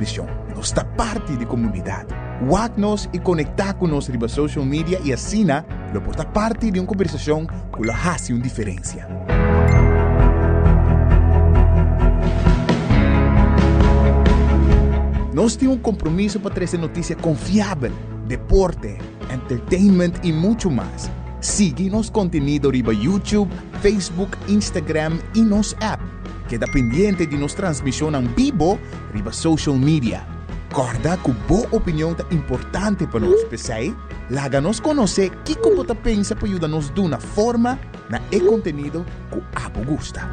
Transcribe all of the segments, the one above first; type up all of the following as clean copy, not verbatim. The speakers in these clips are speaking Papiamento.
Vision. Nos ta parti di comunidad. Wak nos y conecta cu nos riba social media y asina lo por ta parti di un conversacion cu lo haci un diferencia. Nos tin un compromiso pa trece noticia confiabel, deporte, entertainment y mucho mas. Sigui nos contenido riba YouTube, Facebook, Instagram y nos app. Keda pendiente di nos transmisionnan bibo riba social media. Kòrda ku bo opinion ta importante pa nos, p'esei laga nos konosé kiko bo ta pensa pa yuda nos duna forma na e kontenido ku abo gusta.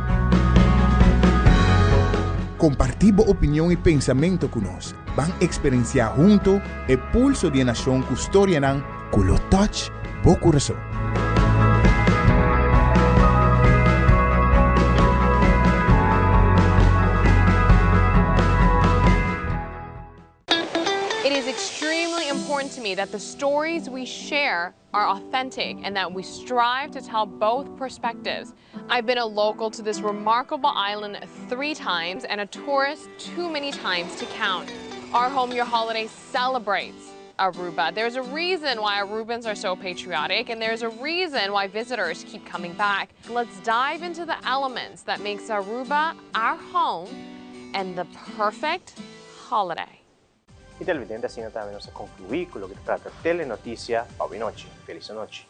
Kompartí bo opinion i pensamentu ku nos. Ban eksperensiá huntu e pulso di e nashon ku storianan ku lo touch bo kurason. It is extremely important to me that the stories we share are authentic and that we strive to tell both perspectives. I've been a local to this remarkable island three times and a tourist too many times to count. Our Home Your Holiday celebrates Aruba. There's a reason why Arubans are so patriotic and there's a reason why visitors keep coming back. Let's dive into the elements that makes Aruba our home and the perfect holiday. Y televidente asina tambe nos a conclui cu loke ta trata Telenoticia pa awe nochi. Feliz anochi.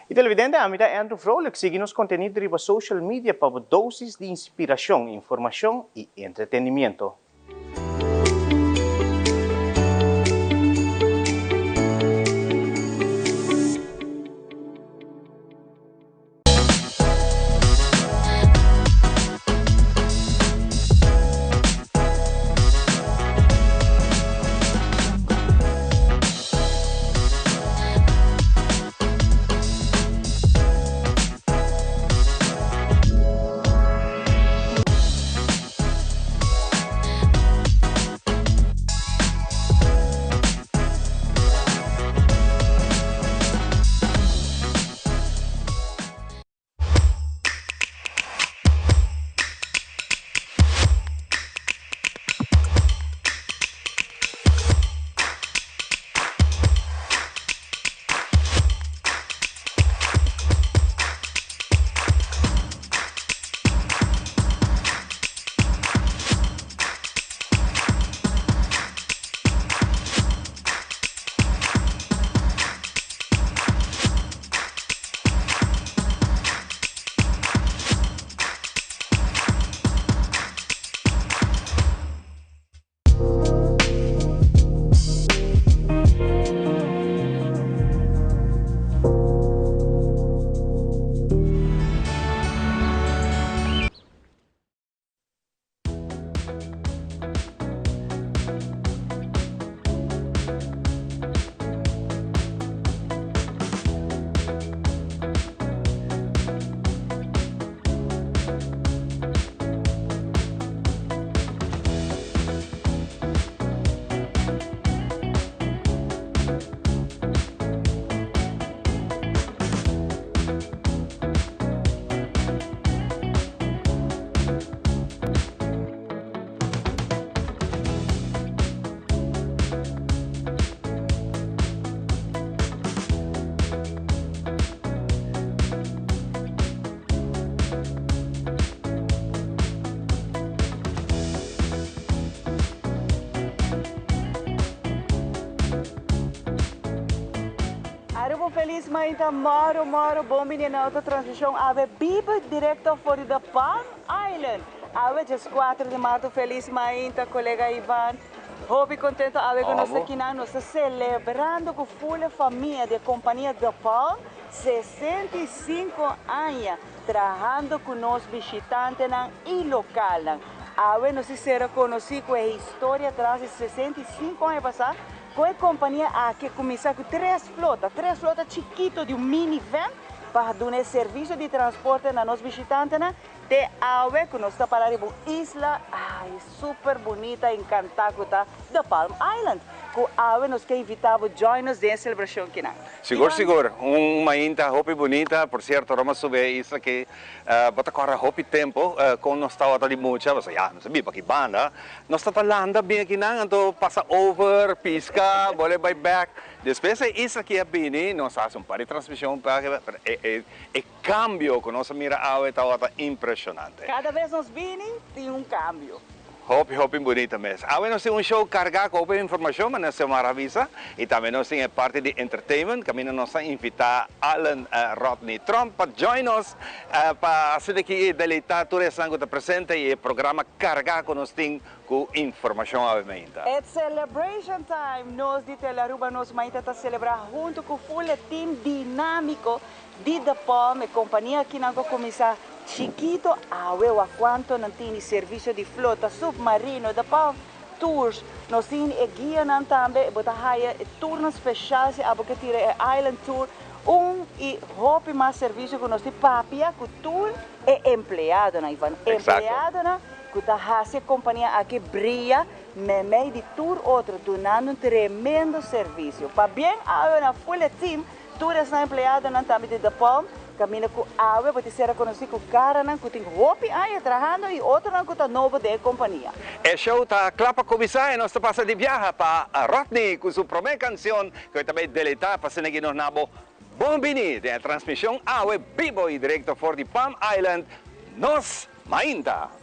Y televidente ami ta Andrew Vrolijk sigui nos contenido riba social media pa bo dosis di inspiracion, informacion y entretenimiento. Aruba un felis mainta moro moro bon bini na otro transmision awe bibo directo for di The Palm Island awe djes cuatro di maart un felis mainta colega Ivan hopi contento awe cu nos ta kinan nos ta celebrando cu full e famia di e compania The Palm 65 aña trahando cu nos bishitantenan y localnan awe nos si sera conoci cu e historia tras di 65 aña pasa Ku e kompania aki a kuminsá ku tres flota, tres flota chikito di un minivan pa duna e servisio di transporte na nos bishitantenan te awe ku nos ta para riba un isla, ai, super bunita, enkantá ku ta The Palm Island. Ku awe nos ke invitá bo join nos den e selebrashon kinan. Sigur sigur, un mainta hopi bunita, por cierto Roma subi e isla ki bo ta corda hopi tempo con nos tawata di mucha, pasobra ya nos a biba aki banda, nos ta ta landa bin akinan anto pasa over, pisca, bole bay bek, despues e isla ki a bini nos a haci un par di transmision pero e cambio cu nos a mira awe tawata impresionante. Cada bes nos bini tin un cambio. Hopi hopi bunita mes. Awe nos tin un show carga cu hopi informacion manera Xiomara a bisa y tambe nos tin e parti di entertainment caminda nos a invita Allen Rodney Tromp pa join nos pa asina aki deleita tur esnan cu ta presente y e programa carga cu nos tin cu informacion awe mainta. It's celebration time! Nos di Telearuba nos mainta ta celebra hunto cu full e team dinamico Di The Palm, e kompania akinan ku a kuminsá chikito awe wak kuantu nan tin di servisio di flota supmarino The Palm Tours. Nos tin e guianan tambe, bo ta haya e tournan speshal si abo ke tira e island tour. Un i hopi mas servisio ku nos tin papia ku tur e empleadonan, Ivan. Empleadonan ku ta hasi e kompania aki bria meimei di tur otro, dunando un tremendo servisio. Pabien awe na full e team. Tur esnan empleadonan tambe di The Palm kaminda ku awe bo tin ser rekonosí ku karanan ku tin hopi aña trahando i otronan ku ta nobo den e kompania. E show ta kla pa kuminsá i nos ta pasa di biaha pa Rodney ku su promé kansion ku e ta bai deleitá pa asina ki nos na bo bon bini den e transmishon awe bibo i direkto for di Palm Island, Nos Mainta!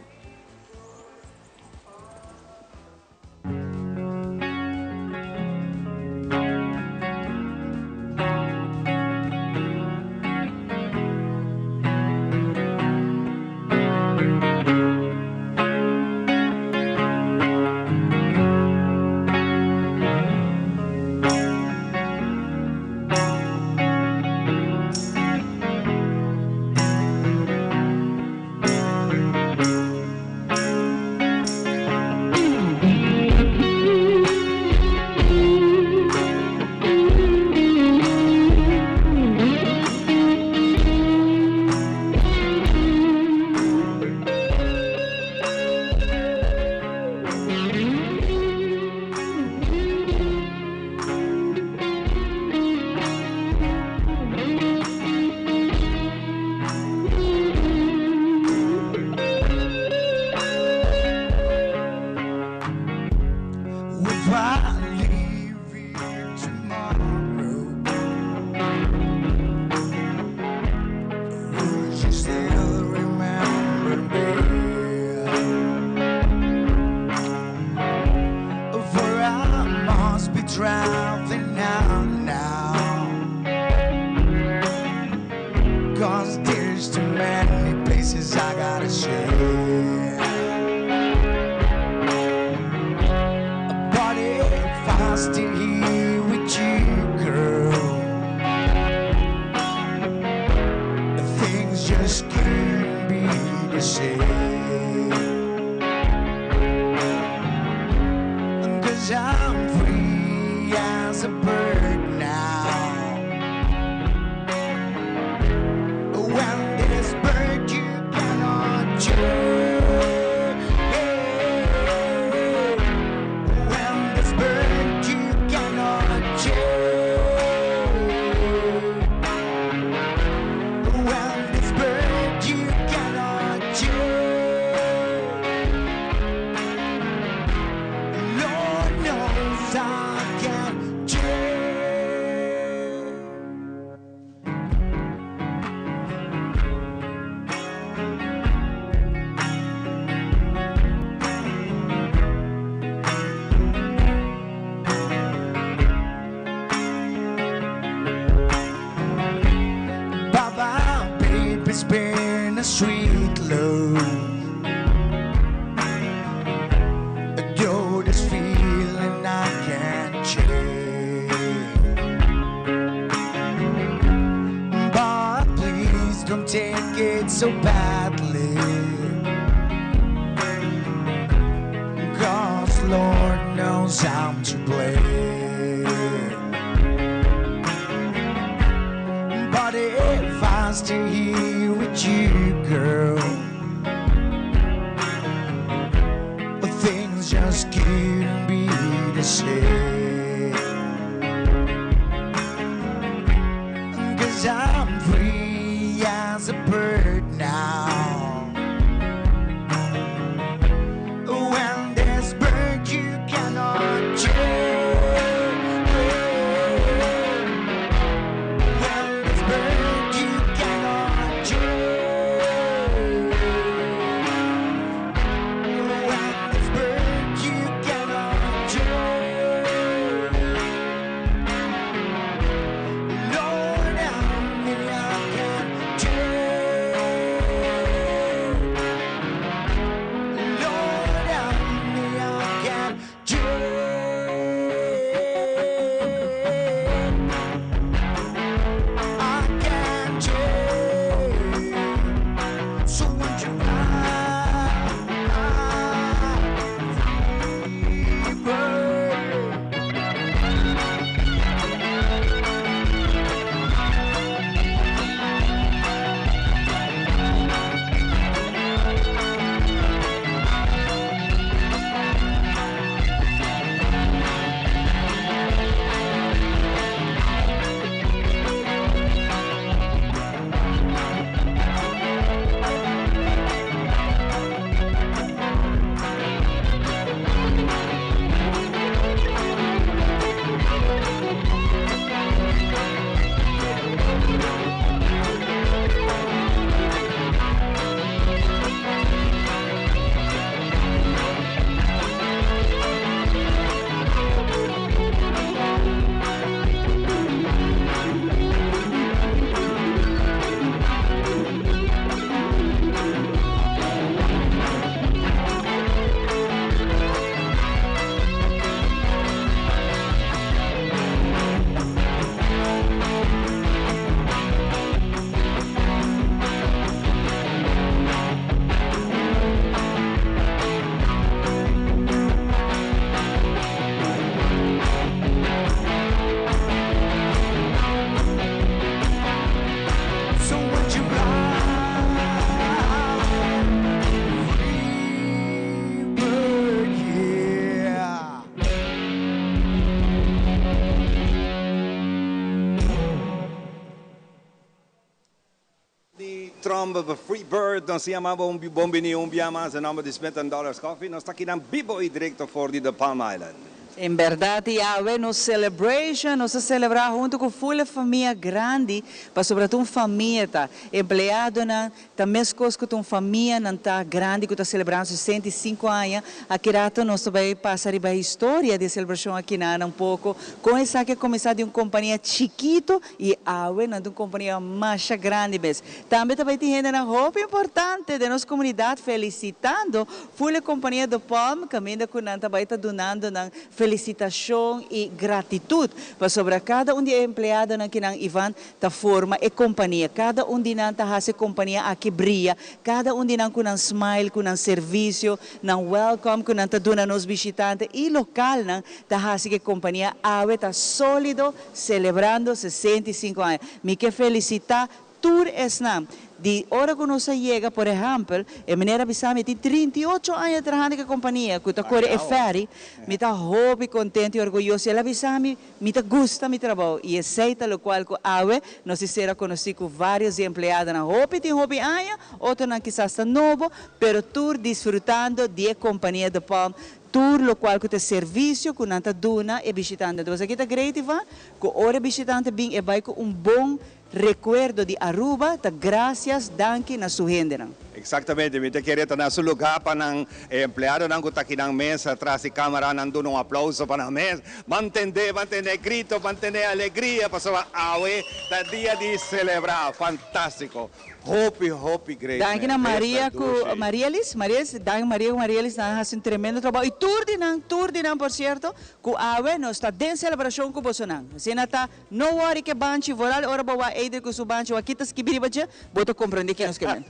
nomber di Free Bird, nos ta yama bo bon bini un biaha mas na nomber di Smith Dollars Coffee. Nos ta aki na bibo y directo for di The Palm Island. En berdad, awe nos celebration, nos ta celebra hunto cu full famia grandi, pa sobre todo famia ta, empleadonan, tambe cos cu un famia nan ta grandi cu ta celebrando 65 aña. Aki rato nos ta bay pasa riba historia di celebracion aki na un poco, con esaki a cuminsa di un compania chikito y awe na un compania mas grandi mes. Tambe tambe tin hende hopi importante di nos comunidad felicitando full compania The Palm, caminda cu nan tambe ta dunando nan felicitacion y gratitud pa sobre cada un di empleadonan cu nan, Ivan, ta forma e compania. Cada un di nan ta haci e compania aki briya. Cada un di nan cu nan smile, cu nan servicio, nan welcome, cu nan ta duna nos bishitante y localnan ta haci cu e compania awe ta solido celebrando 65 aña. Mi kier felicita tur esnan. Di ora cu nos yega, por ehempel, e meneer a bisa mi tin 38 aña trahando cu e compania, cu ta core e ferry, mi ta hopi contento y orguyoso. El a bisa mi, mi ta gusta mi trabou. Y esey ta locual cu awe, nos a ser conoci cu varios empleadonan hopi tin hopi aña, otronan kisas ta nobo, pero tur disfrutando di e compania The Palm, tur locual cu ta servicio cu nan ta duna e bishitante. Anto, aki ta great, Ivan, cu ora bishitante bin e bay cu un bon recuerdo di Aruba, ta gracias, danki na su hendenan. Exactamente, mi ta kere na su luga pa nan empleadonan cu ta aki na mesa, tras di camera, nan duna un aplauso pa nan mes. Mantene, mantene grito, mantene alegria, pasobra awe ta dia di celebra, fantastico. Hopi, hopi great. Danki na Maria cu Marielis, Marielis, danki Maria cu Marielis, nan haci un tremendo trabou. Y tur di nan, tur di nan, por cierto, cu awe nos ta den celebracion cu bosonan. Asina ta, no worry cu banchi, vooral ora bo wak Adri cu su banchi, wak kita skibi riba dje, bo ta comprende kico nos ke men.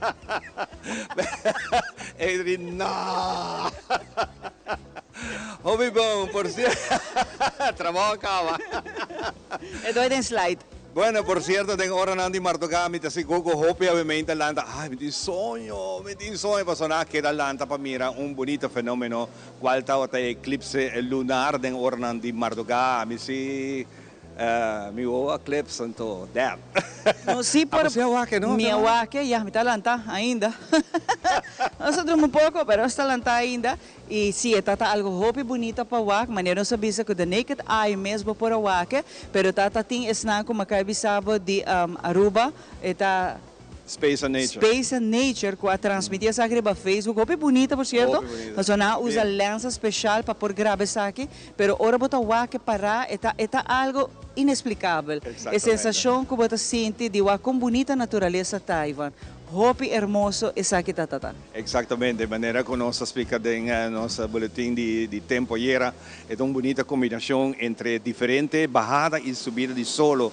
Adri, no! Hopi bon, por cierto, trabou a caba. E doy den slide. Bueno, por cierto, den oranan di marduga, mi ta sigur cu hopi obviamente lanta, ay, mi tin soño, mi tin soño, pasobra nan a keda lanta pa mira un bunito fenomeno, cual tabata e eclipse lunar den oranan di marduga. Mi si, mi wowo eclipse, anto, that. No, si por. Ah, si a wak, no? Mi a wak, ya, mi ta lanta ainda. Nos a drumi un poco, pero nos ta lanta ainda. Y si, ta algo hopi bunita pa wak, manera nos a bisa cu the naked eye mes bo por a wak, pero ta tin esnan cu mi a cay bisa bo di Aruba, ta Space and Nature. Space and Nature, cu a transmiti esaki riba Facebook. Hopi bunita, por cierto. Hopi bunita. Pasobra nan a usa lens special pa por graba esaki, pero ora bo ta wak para, e ta algo inexplicabel. E sensacion cu bo ta sinti di wak con bunita naturalesa ta, Ivan. Hopi hermoso esaki ta. Exactamente, manera cu nos a splica den nos boletin di tempo ayera, ta un bunita combinacion entre diferente bahada y subida di solo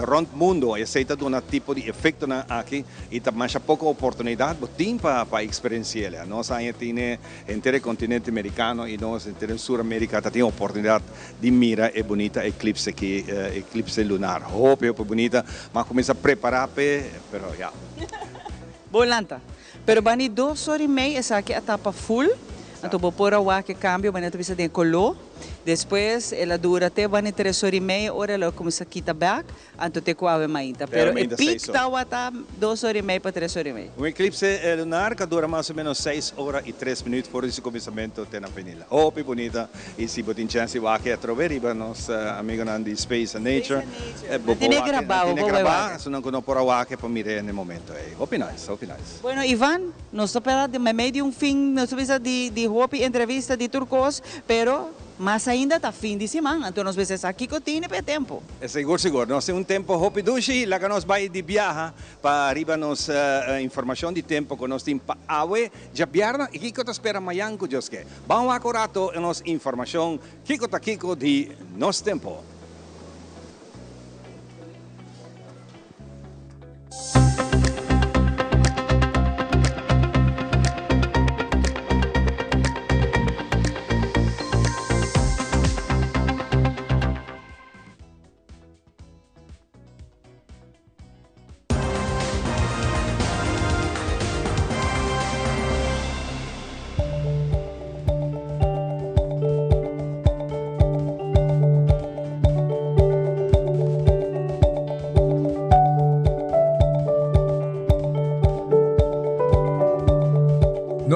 rond mundo. Esey ta un tipo di efectonan aki y ta mas poco oportunidad bo tin pa experiencia. Nos ainda tin henter continente americano y nos henter Sur America ta tin oportunidad di mira e bunita eclipse aki, eclipse lunar. Hopi, hopi bunita, mas cuminsa prepara, pero ya. Bon lanta. Pero bani 2 or y mei esaki a tapa full. Anto bo por a wak e cambio, manera bisa di color. Despues el a dura te bani 3 or y mei, ora el a cuminsa kita back, anto te cu awe mainta. Pero e mainta peak 6 or. Tawata 2 or y mei pa 3 or y mei. Un eclipse lunar cu dura mas o menos 6 ora y 3 minuut for di su cuminsamento te na final. Hopi bunita. Y si bo tin chance wak atrobe riba nos amigonan di Space and Nature. Bo Tiene graba, tiene bo graba, so nan no por a wak pa mira na momento. Hopi nice, hopi nice. Bueno, Ivan, nos ta spera di medio di un fin, nos ta di hopi entrevista di tur cos, pero mas ainda ta fin di siman, anto nos mester sa kico tin pa tempo. Sigur, sigur. Nos tin un tempo hopi dushi, laga nos bay di biaha pa riba nos informacion di tempo cu nos tin pa awe, diabierna, y kico ta spera mañan cu Dios ke. Ban wak un rato nos informacion kico ta kico di nos tempo.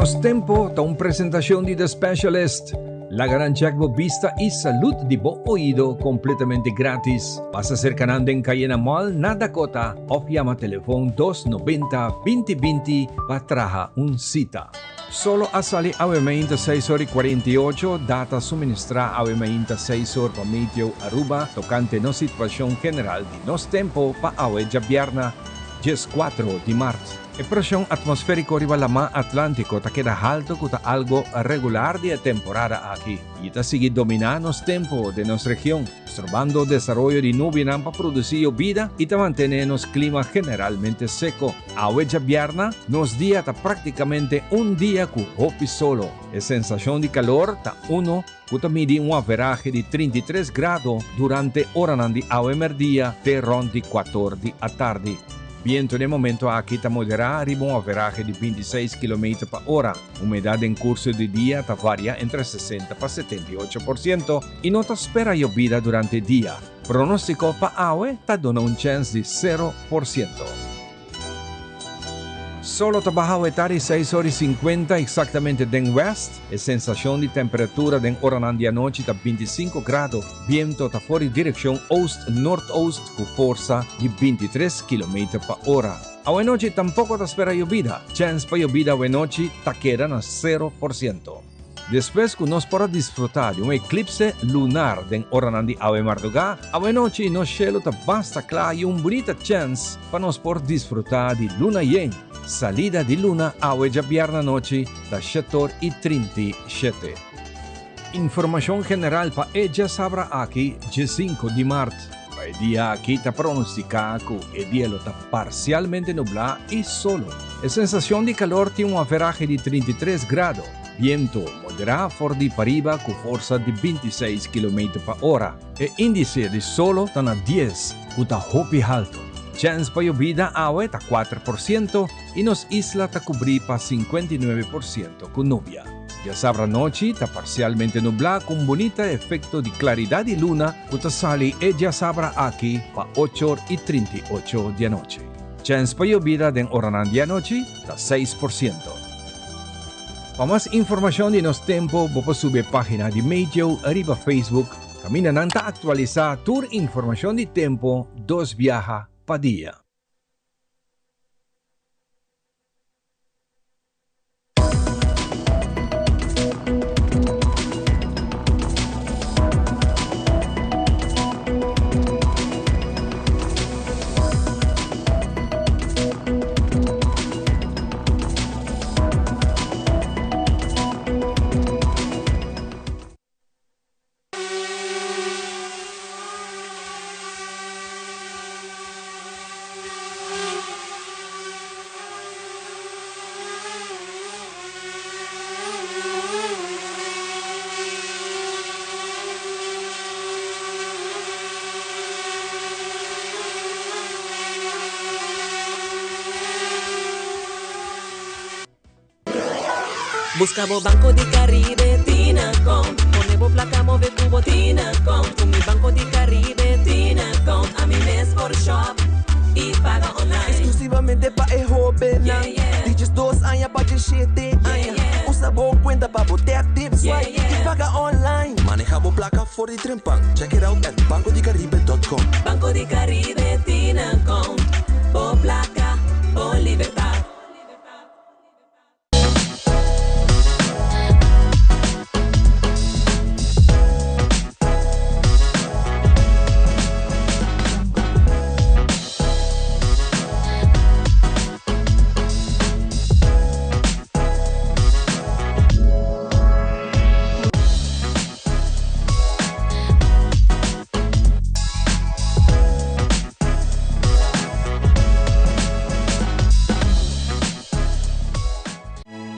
Nos Tempo ta un presentacion di The Specialist. Laga nan check bo bista y salud di bo oido completamente gratis. Pasa cerca nan den Cayena Mall na Dakota of yama telefon 290 20 20 pa traha un cita. Solo a sali awe mainta 6 or y 48, data suministra awe mainta 6 or pa Meteo Aruba tocante nos situacion general di nos tempo pa awe djabierna 14 di maart. E preshon atmosfériko riba Lamá Atlántiko ta keda haltu ku ta algo regular di e temporada aki i ta sigui dominá nos tempu den nos region, strobando desaroyo di nubianan pa produsí yobida i ta mantené nos klima generalmente seko. Awe djabièrna, nos dia ta práktikamente un dia ku hopi solo. E sensashon di kalor ta uno ku ta midi un averahe di 33 grado durante oranan di awe mèrdia te rònt di kuator di atardi. Bientu den momento aki ta moderá riba un averahe di 26 kilometer pa ora. Humedat den kurso di dia ta varia entre 60 pa 78% i no ta spera yobida durante dia. Pronóstiko pa awe ta duna un chèns di 0%. Solo ta baha weta di 6 or y 50 exactamente den west. E sensacion di temperatura den oranan di anochi ta 25 grado. Biento ta for di direccion oost-noordoost cu forsa di 23 kilometer pa ora. Awenochi tampoco ta spera yobida. Chens pa yobida awenochi ta keda na 0%. Despues ku nos por a disfrutá di un eklipse lunar den oranan di awe mardugá, awenochi nos shelu ta basta kla i un bunita chèns pa nos por disfrutá di luna yen. Salida di luna awe djabièrnè anochi ta shetor i 37. Informashon general pa e djasabra aki djesinku di mart. Pa e dia aki ta pronostiká ku e dia lo ta parsialmente nublá i solo. E sensashon di kalor tin un averahe di 33 grado. Bientu moderá for di pariba ku forsa di 26 kilometer pa ora. E índise di solo ta na 10, ku ta hopi haltu. Chèns pa yobida awe ta 4% i nos isla ta kubrí pa 59% ku nubia. Djasabra anochi ta parsialmente nublá ku un bunita efekto di klaridat di luna ku ta sali e djasabra aki pa 8 or i 38 di anochi. Chèns pa yobida den oranan di anochi ta 6%. Pa mas informashon di nos tempu bo por subi e página di Meteo riba Facebook kaminda nan ta aktualisá tur informashon di tempu dos biaha pa dia. Busca bo Banco di Caribe tin account. Pone bo placa move cu bo tin account. Cu mi Banco di Caribe tin account. Ami mes por shop y paga online. Exclusivamente pa e hobennan. Di 12 aña pa 17 aña. Usa bo cuenta pa bo tap, tip, swipe y paga online. Maneha bo placa for di trempan. Check it out at bancodicaribe.com. Banco di Caribe tin account. Bo placa, bo libertad.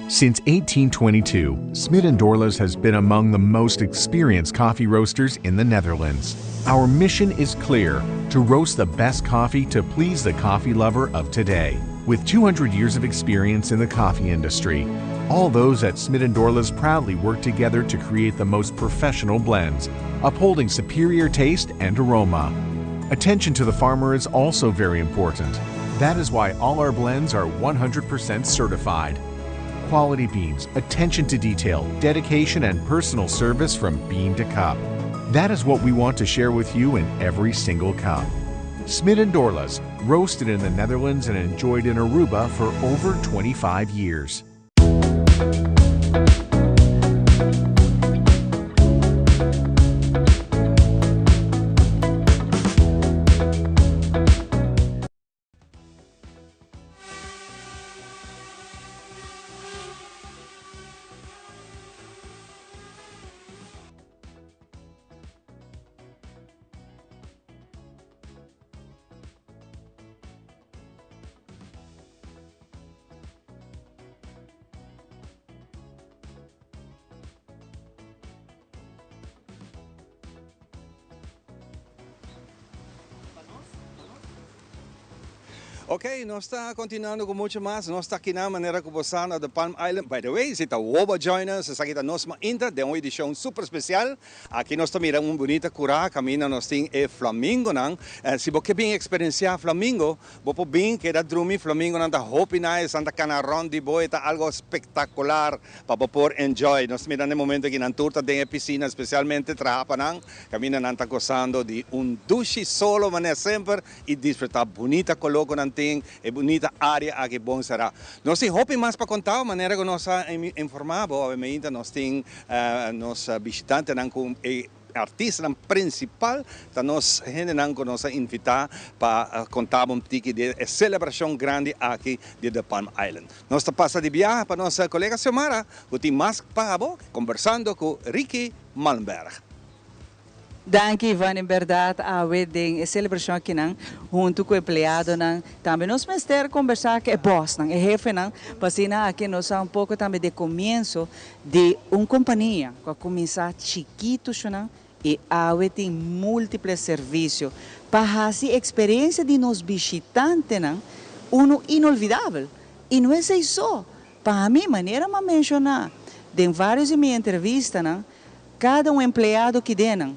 Since 1822, Smit & Dorlas has been among the most experienced coffee roasters in the Netherlands. Our mission is clear: to roast the best coffee to please the coffee lover of today. With 200 years of experience in the coffee industry, all those at Smit & Dorlas proudly work together to create the most professional blends, upholding superior taste and aroma. Attention to the farmer is also very important. That is why all our blends are 100% certified. Quality beans, attention to detail, dedication, and personal service from bean to cup. That is what we want to share with you in every single cup. Smit and Dorlas, roasted in the Netherlands and enjoyed in Aruba for over 25 years. Ok, nos ta continuando cu mucho mas. Nos ta aki na manera cu bo sa na The Palm Island. By the way, si ta awor bo join us, esaki ta Nos Mainta den un edicion super special. Aki nos ta mira un bunita cura caminda nos tin e flamingonan. Si bo ke bin experiencia flamingo, bo por bin keda drumi. Flamingonan ta hopi nice, nan ta cana rond di bo, e ta algo spectacular pa bo por enjoy. Nos ta mira na e momento aki nan tur ta den e piscina specialmente traha pa nan, caminda nan ta gozando di un dushi solo manera semper y disfruta bunita color cu nan tin, e bunita area aki bon cera. Nos tin hopi mas pa conta, manera cu nos a informa bo awe meinta nos tin nos bishitantenan cu e artistanan principal ta nos hendenan cu nos a invita pa conta bo un tiki di e celebracion grandi aki di The Palm Island. Nos ta pasa di biaha pa nos colega Xiomara cu tin mas pa bo conversando cu Ricky Malmberg. Danki Ivan, en berdad awe den e celebracion akinan hunto cu empleadonan tambe nos mester conversa cu e bossnan, e hefenan, pa asina aki nos sa un poco tambe di e comienzo di un compania cu a cuminsa chikito shunan y awe tin multiple servicio pa haci experiencia di nos bishitantenan uno inolvidabel. Y no esey so, pa mi manera mi a menciona den varios di mi entrevistanan, Kada un empleado kidenan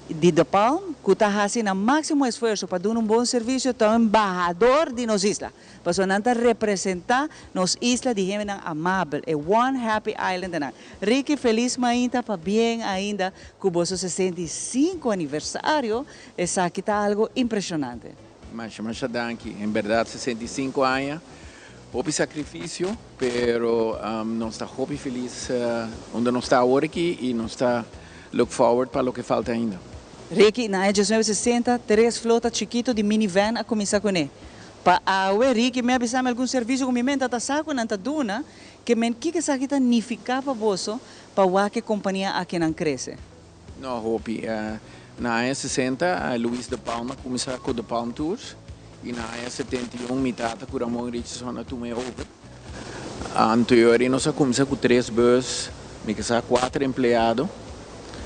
di De Palm ku ta hasi nan máksimo esfuerso pa duna un bon servisio ta un embahador di nos isla, pasobra nan ta representá nos isla di hendenan amabel, e One Happy Islandernan. Ricky, felis mainta, pabien ainda ku boso 65 aniversario, esaki ta algu impreshonante. Masha masha danki, en berdad 65 aña. Hopi sacrificio, pero nos ta hopi feliz unda nos ta awor aki y nos ta look forward pa loke falta ainda. Ricky, na aña 1960, tres flota chikito di minivan a cuminsa cune. Pa awe, Ricky mi a bisa mi algun servicio cu mi menta ta sa cu nan ta duna, ke men kiko esaki ta nifica pa boso pa wak e compania aki nan crece? No hopi. Na aña 60, Luis de Palma a cuminsa cu De Palm Tours y na aña 71 mi tata cu Ramon Richardson a tuma e over. Anterior nos a cuminsa cu tres bus, mi ke sa cuater empleado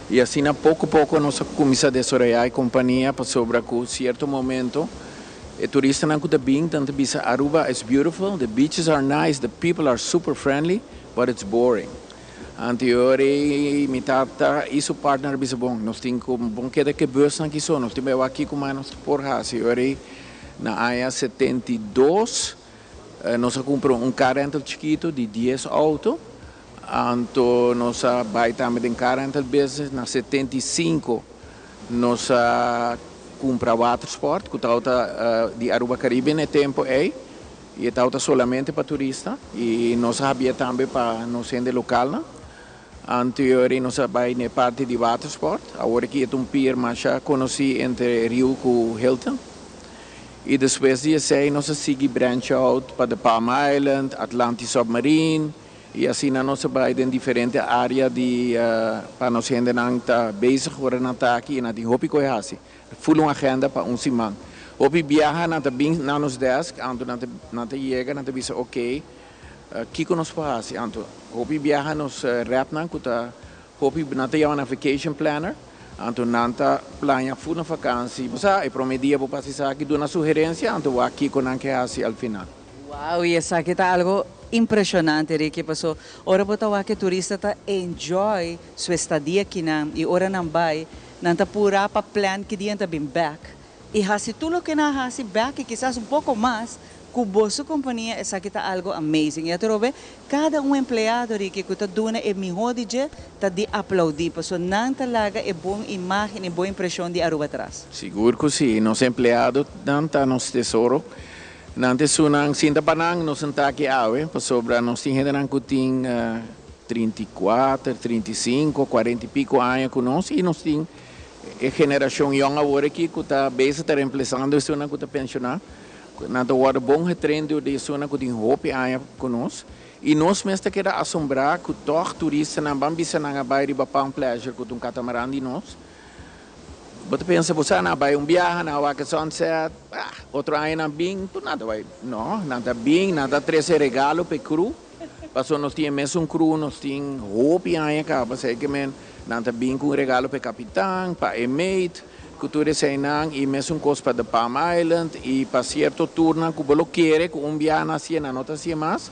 y asina poco poco nos a cuminsa desaroya e compania pasobra cu cierto momento e turistanan cu ta bin nan ta bisa Aruba is beautiful, the beaches are nice, the people are super friendly, but it's boring. Anterior ei mi tata i su partner a bisa bon nos tin ku bon keda ku e busnan aki so nos tin bai wak kiko mas nos por hasi. Ora ei na aña 72 nos a kumpra un car rental chikitu di dies outo anto nos a bai tambe den car rental business. Na 75 nos a kumpra watersport ku tabata di Aruba Caribbean e tempo ei. I e tabata solamente pa turista i nos a habia tambe pa nos hende lokalnan. Anterior nos a bai na e parti di watersport. Awor aki e ta un pier masha konosí entre Riu ku Hilton. I despues di esei nos a sigui branch out pa The Palm Island, Atlantis Submarine i asina nos a bai den diferente área di pa nos hendenan ta bezig ora nan ta aki i nan tin hopi ku e hasi. Full un agenda pa un siman. Hopi biaha nan ta bin na nos desk, anto nan ta nan ta yega nan ta bisa ok, kiko nos por hasi? Anto hopi biaha nos repnan ku ta hopi nan ta yama nan vacation planner, anto nan ta plania full un vakansi. Bo sa e prome dia bo pasa esaki duna sugerencia anto wak kiko nan ke hasi al final. Wow, y esaki ta algo impresionante Ricky, paso ora bo ta wak e turista ta enjoy su estadia akinan y ora nan bay Nan ta purá pa plan ki dia nan ta bin bèk i hasi tur loke nan a hasi bèk i kisas un poko mas. Ku boso kompania esaki ta algo amazing. I atrobe, kada un empleado, Ricky, ku ta duna e mihó di dje, ta di aplaudí. Paso nan ta laga e bon imagen i bon impreshon di Aruba atras. Sigur ku si. Nos empleadonan ta nos tesoro. Nan ta esunnan sinta pa nan, nos no ta aki awe, pasobra nos tin hendenan ku tin 34, 35, 40 i piko aña ku nos i nos tin e generashon yòn awor aki ku ta bezig ta remplasando esunnan ku ta penshoná. Nan ta wòrdu bon getraind dor di esunnan ku tin hopi aña ku nos. I nos mes ta keda asombrá ku tòg turistanan ban bisa nan a bai riba Palm Pleasure ku ta un katamaran di nos. Bo ta pensa bo sa nan a bai un biaha, nan a wak e sunset, ah, otro aña nan bin, tur nan ta bai. No, nan ta bin, nan ta trese regalo pa e crew, pasobra nos tin e mesun crew, nos tin hopi aña kaba, esei ke men nan ta bin ku un regalo pa e kapitan, pa e mate, ku tur eseinan, i mesun kos pa The Palm Island, i pa sierto tournan ku bo lo kere ku un biaha nan hasié, nan no ta hasié mas,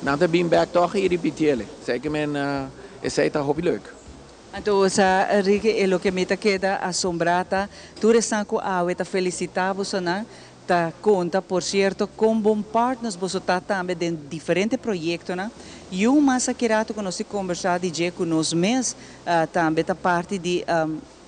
nan ta bin bèk tòg i ripitiel. Esei ke men esei ta hopi leuk. Anto sa, Ricky, e loke mi ta keda asombrá ta tur esnan ku awe ta felisitá bosonan, ta konta, por sierto, kon bon partners boso ta tambe den diferente proyektonan. I un mas aki rato ku nos tin kombersá di dje ku nos mes tambe ta parti di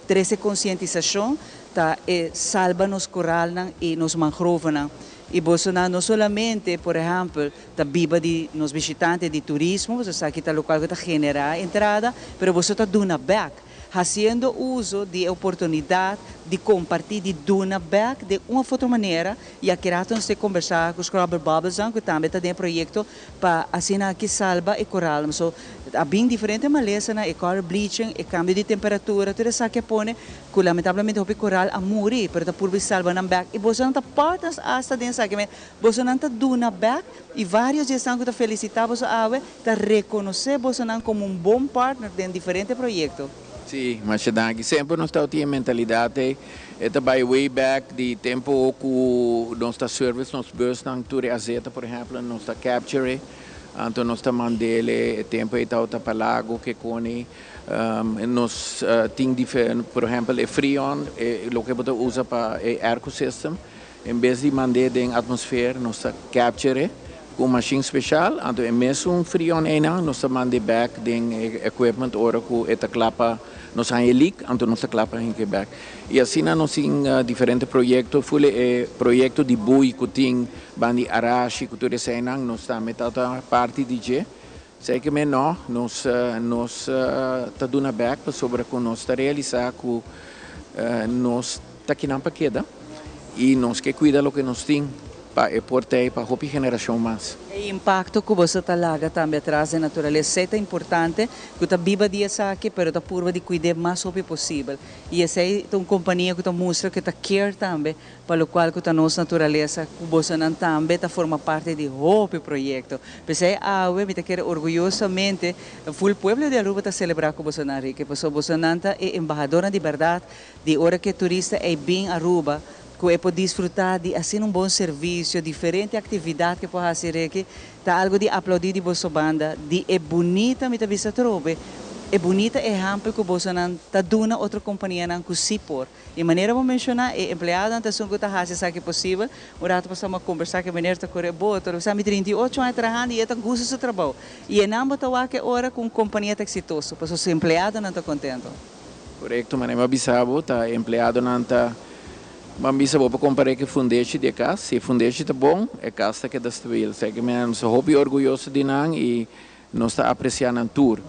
trese konsientisashon, ta e salba nos koralnan i nos mangrovenan. I bosonan no solamente, por ehèmpel, ta biba di nos bishitante di turismo, boso sa ki ta lokual ku ta generá entrada, pero boso ta duna bèk, hasiendo uso di e oportunidat di kompartí, di duna bèk den un òf otro manera, i aki rato nos ta kombersá ku Scrubber Bubbles-an ku tambe ta den e proyekto pa asina aki salba e koral. So, a bin diferente malesanan, e coral bleaching, e kambio di temperatura, tur esaki a pone ku lamentablemente hopi koral a muri, pero ta purba salba nan bèk. I bosonan ta partners asta den esaki. Bosonan ta duna bèk i vários di esnan ku ta felisitá boso awe ta rekonosé bosonan komo un bon partner den diferente proyekto. Sí, masha danki. Semper nos tabatin e mentalidat ei. E ta bai way back di tempu ku nos ta service nos busnan tur e azeta por ehèmpel nos ta capture e, anto nos ta mand'el e tempu ei tabata pa Lago ke koni. Nos tin por ehèmpel e freon, e loke bo ta usa pa e airco system. En bes di mand'é den atmosfer, nos ta capture ku un mashin speshal, anto e mesun freon einan nos ta mand'é bèk den e equipment ora ku e ta kla pa nos haña e leak, anto nos ta kla pa hink'é bèk. I asina nos tin diferente proyekto, ful e proyekto di bui ku tin bandi Arashi ku tur eseinan nos tambe ta ta parti di dje. Esei ke men no, nos nos ta duna bèk pasobra ku nos ta realisá ku nos ta kinan pa keda i nos ke kuida loke nos tin pa e por tei pa hopi generashon mas. E impakto ku boso ta laga tambe atras den naturalesa, esei ta importante ku ta biba di esaki pero ta purba di kuid'é mas hopi posibel. I esei ta un kompania ku ta mustra ku e ta care tambe pa lokual ku ta nos naturalesa ku bosonan tambe ta forma parti di hopi proyekto. P'esei awe mi ta kere orguyosamente ful pueblo di Aruba ta selebrá ku bosonan Ricky pasobra bosonan ta e embahadornan di bèrdat Di ora ku e turista ei bin Aruba, ku e por disfrutá di asina un bon servisio, diferente aktividat ku e por hasi reki, ta algu di aplaudí di boso banda, di e bunita, mi ta bisa atrobe, e bunita ehèmpel ku bosonan ta duna otro kompanianan ku sí por. I manera bo menshoná, e empleadonan ta esun ku ta hasi esaki posibel. Un rato pasá mi a kombersá ku e meneer ta kore e boto, el a bisa mi 38 aña trahando i e ta gusta su trabou. I e nan bo ta wak e ora ku un kompania ta eksitoso, pasobra su empleadonan ta kontento. Korekto, manera mi a bisa bo, ta empleadonan ta ban bisa bo pa kompar'é ku e fundeshi di e kas. Si e fundeshi ta bon, e kas ta keda stabil. Esei ke nos ta hopi orguyoso di nan i nos ta apresiá nan tur.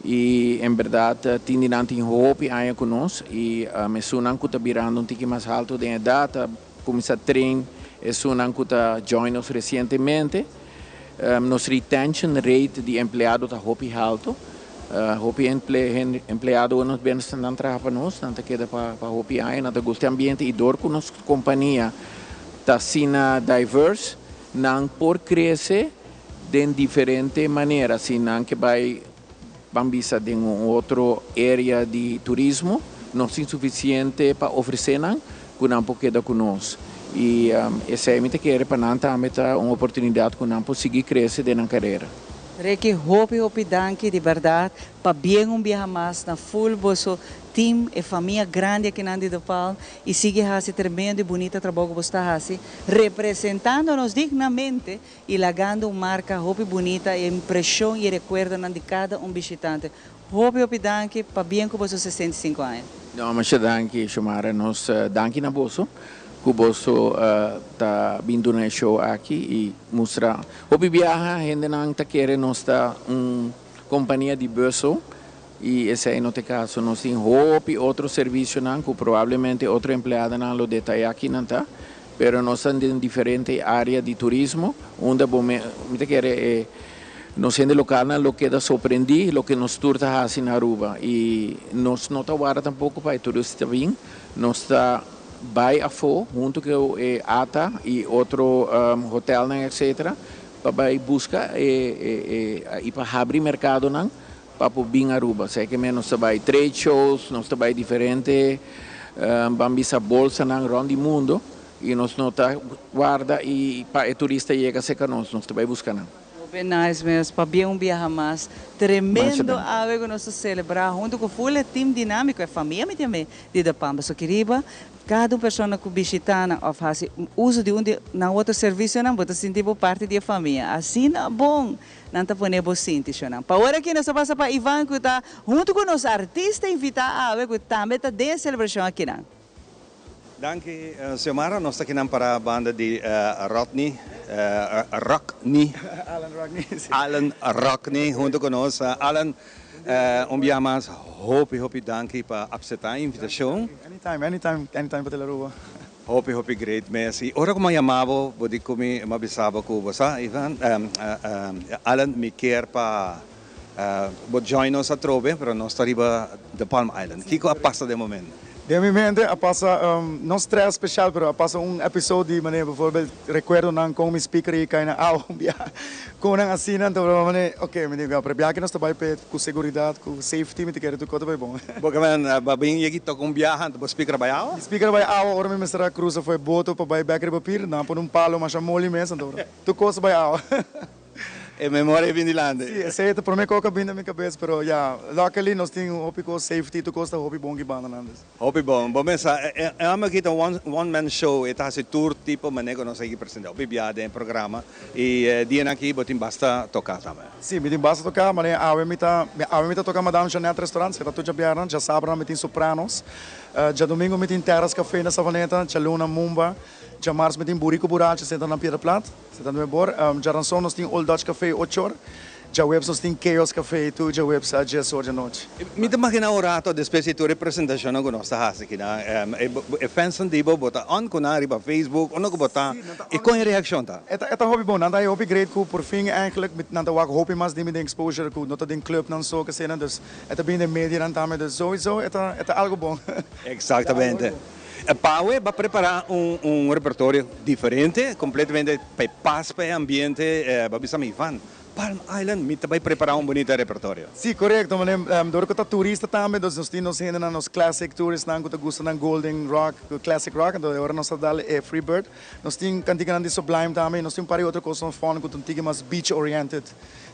I en bèrdat tin di nan tin hopi aña ku nos i esunnan ku ta birando un tiki mas haltu den edat ta kuminsá train esunnan ku ta join nos resientemente. Nos retention rate di empleado ta hopi halto. Hopi empleado nos bienes nan traha pa nos, nan ta keda pa hopi aña, nan ta gusta e ambiente y dor cu nos compania ta asina diverse, nan por crece den diferente manera. Si nan ke bay ban bisa den un otro area di turismo, nos tin suficiente pa ofrece nan cu nan por keda cu nos. Y esey mi ta kere pa nan tambe ta un oportunidad cu nan por sigui crece den nan carera. Ricky, hopi hopi danki di berdad pa bien un biaha mas na full boso team, e famia grandi akinan di De Palm y sigui haci tremendo y bunita trabou cu bo ta haci, representando nos dignamente y lagando un marca hopi bunita y impresion y recuerdonan di cada un bishitante. Hopi hopi danki, pabien cu boso 65 aña. No, masha danki, Xiomara. Nos danki na boso, cu boso ta bin duna e show aki y mustra. Hopi biaha, hendenan ta kere nos ta un compania di bus y esey no ta e caso. Nos tin hopi otro servicionan cu probablemente otro empleadonan lo detaya aki nan ta, pero nos ta den diferente area di turismo, unda bo me, mi ta kere e nos hende localnan lo keda sorprendi loke nos tur ta haci na Aruba y nos no ta warda tampoco pa e turista bin, nos ta bay afo hunto cu e ATA y otro hotelnan etcetera pa bay busca e e y pa habri mercadonan pa por bin Aruba. Sea ke men nos ta bay trade shows, nos ta bay diferente ban bisa bolsanan rond di mundo y nos no ta warda y pa e turista yega cerca nos, nos ta bay busca nan. Hopi nice mes, pabien un biaha mas. Tremendo awe cu nos ta celebra hunto cu full e team dinamico, e famia mi tin di De Palm. Pasobra riba cada un persona cu bishita nan of haci uso di un di nan otro servicionan, bo ta sinti bo parti di e famia. Asina bon nan ta pone bo sinti, shonan. Pa ora aki nos ta pasa pa Ivan cu ta hunto cu nos artista invita awe cu tambe ta den e celebracion akinan. Danki, Xiomara. Nos ta akinan para banda di Rodney, Rockney. Alan Rockney, si. Alan Rockney hunto cu nos. Alan, un bia mas hopi, hopi danki pa acepta e invitacion. Anytime, anytime, anytime pa Telearuba. Hopi, hopi great mes. Y ora cu mi a yama bo, bo di cu mi, mi a bisa bo cu bo sa, Ivan, Alan, mi kier pa bo join nos atrobe, pero nos ta riba The Palm Island. Kico a pasa den momento? Den mi mente a pasa, no stress special, pero a pasa un episode di manera bijvoorbeeld recuerdonan con mi speaker a cay na awa un bia, con nan asina, anto manera, ok, mi di, pero bia aki nos ta bay pe cu seguridad, cu safety, mi ta kere tur cos ta bay bon. Bo ke men, bo a bin yegi toca un biaha, anto bo speaker a bay awa? Mi speaker a bay awa ora mi mester a cruza for e boto pa bay bek riba pier, nan a pone un palo masha moli mes, anto tur cos a bay awa. E memoria a bin dilanti. Si, esey ta prome cos cu a bin den mi cabes, pero ya, luckily nos tin hopi cos safety, tur cos ta hopi bon ki banda nan dus. Hopi bon. Bo mesa, e homber aki ta un one man show, e ta haci tur tipo manera cu nos a yegi presenta hopi bia den e programa, y e dianan aki bo tin basta toca tambe. Si, mi tin basta toca, manera awe mi ta, awe mi ta toca Madame Jeanette Restaurant, esey ta tur djabièrnè, djasabra mi tin Sopranos, djadomingo mi tin Terrace Cafe na Savaneta, djaluna Mumba, djamars mi tin Burico Burachi, esey ta na Piedra Plat. Se ta nuebe or. Djaranson nos tin Old Dutch Café ocho or. Djaweps nos tin Chaos Café tur djaweps a dies or djanochi. Mi ta magina un rato despues di tur e presentacionnan cu nos ta haci akinan, e fansnan di bo, bo ta on cu nan riba Facebook, unda cu bo ta, y con e reaccion ta? E ta hopi bon, nan ta hopi great cu por fin eigenlijk nan ta wak hopi mas di mi den exposure cu no ta den clubnan so keseinan, dus e ta bini den medianan tambe, dus sowieso e ta algo bon. Exactamente. Pawe ba prepara un repertorio diferente, completamente pa e pas pa e ambiente, ba bisa mi Ivan, Palm Island mi ta bay prepara un bunita repertorio. Si, corecto, mane dor cu ta turista tambe, dus nos tin nos hendenan, nos classic touristnan cu ta gusta nan golden rock, classic rock, entonces e ora nos ta dal e free bird, nos tin canticanan di Sublime tambe y nos tin un par di otro cosnan fun cu ta un tiki mas beach oriented.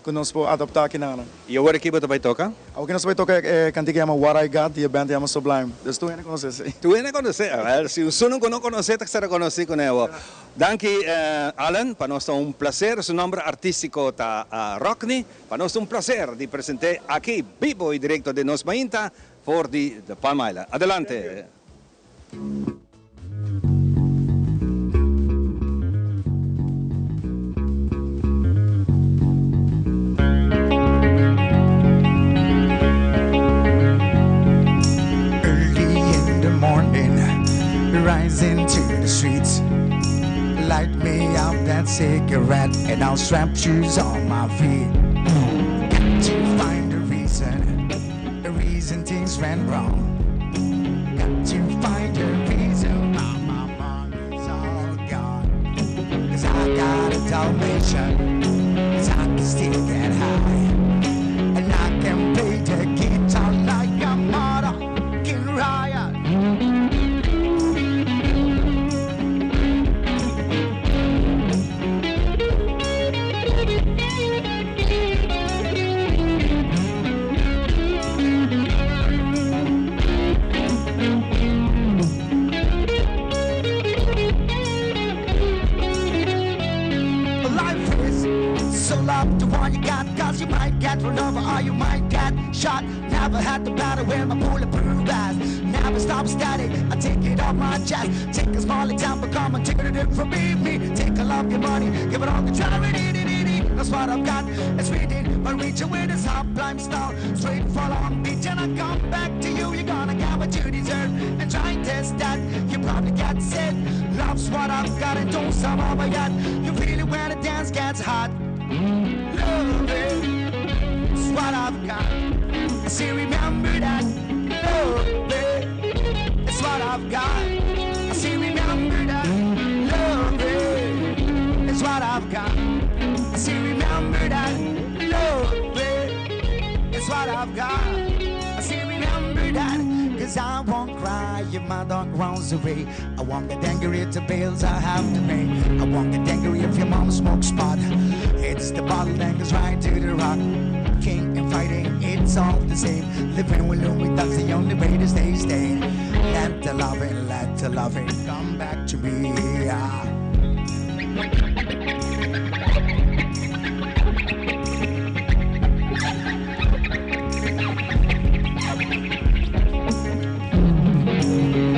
Ku nos por adoptá aki nan. I awor aki bo ta bai toka? Awor nos ta bai toka e kantika yama What I Got di e band yama Sublime. Dus tur hende konosé, sí. Tur hende konosé. Awel, si usunan ku no konosé ta sera konosí kuné awor. Danki Allen, pa nos ta un plaser. Su nomber artístiko ta Rockney. Pa nos ta un plaser di present'é aki bibo i direkto den nos mainta for di The Palm Island. Adelante. Early in the morning, rising to the streets. Light me up that cigarette and I'll strap shoes on my feet. Got to find a reason, a reason things went wrong. Got to find a reason why my money's all gone. Cause I got a Dalmatian, cause I can still get high. And I can play the guitar like a motherfucking riot. Shot. Never had to battle with my bulletproof vest. Never stop static. I take it off my chest. Take a small example, come and take it from me. Me take all of your money, give it all to charity. That's what I've got. It's written, but reaching with a sublime style. Straight for Long Beach, and I come back to you. You're gonna get what you deserve. And try and test that. You probably get sick. Love's what I've got, and don't some over yet. You feel it when the dance gets hot. Love it. It's what I've got. I say, remember that. Love it. It's what I've got. I say, remember that. Love it. It's what I've got. I say, remember that. Love it. It's what I've got. I say, remember that. Cause I won't cry if my dog runs away. I won't get angry at the bills I have to pay. I won't get angry if your mom smokes pot. It's the bottle that goes right to the rock. King and fighting, it's all the same. Living with Louis, that's the only way to stay stay. Let the loving, let the loving come back to me. Ah.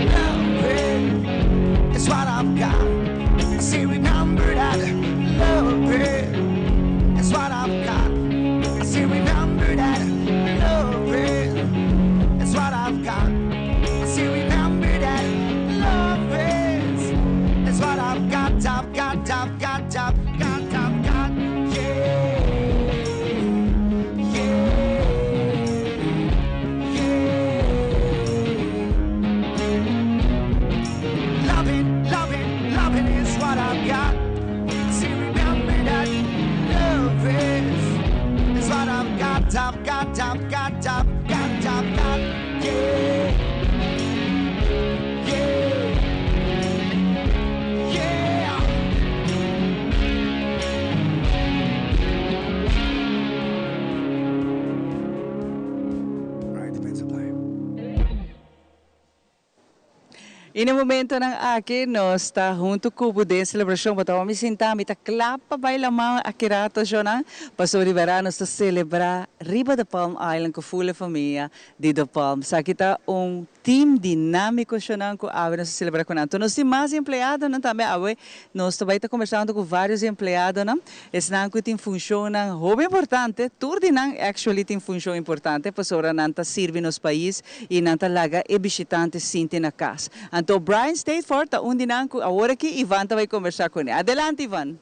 Love it, it's what I've got. I say remember that. Love it, it's what I've got. I say remember that. Love it, it's what I've got. I say remember that. Love it, it's what I've got. I've got, I've got, I've got, I've got. Yeah, yeah, yeah. Loving, loving, loving is what I've got. See, remember that love is, is what I've got, I've got, I've got, I've got, I've got. Yeah, yeah, yeah. All right, depends supply. Y na e momentonan aki nos ta hunto cu e celebracion, bo mi sinta, mi ta cla pa baila man aki rato, Jona, paso riba nos ta celebra riba De Palm Island cu full famia di De Palm. Aki ta un team dinamico, Jona, cu awe nos ta celebra cu nan. Nos tin mas empleadonan tambe, awe nos tambe ta combersando cu varios empleadonan. Esnan cu tin funcion hopi importante, tur di nan actually tin funcion importante, pasobra nan ta sirbi nos pais y nan ta laga e bishitante sinti na cas. Anto Brian Stateford ta un di nan cu awor aki Ivan ta bay combersa cu ne. Adelante, Ivan.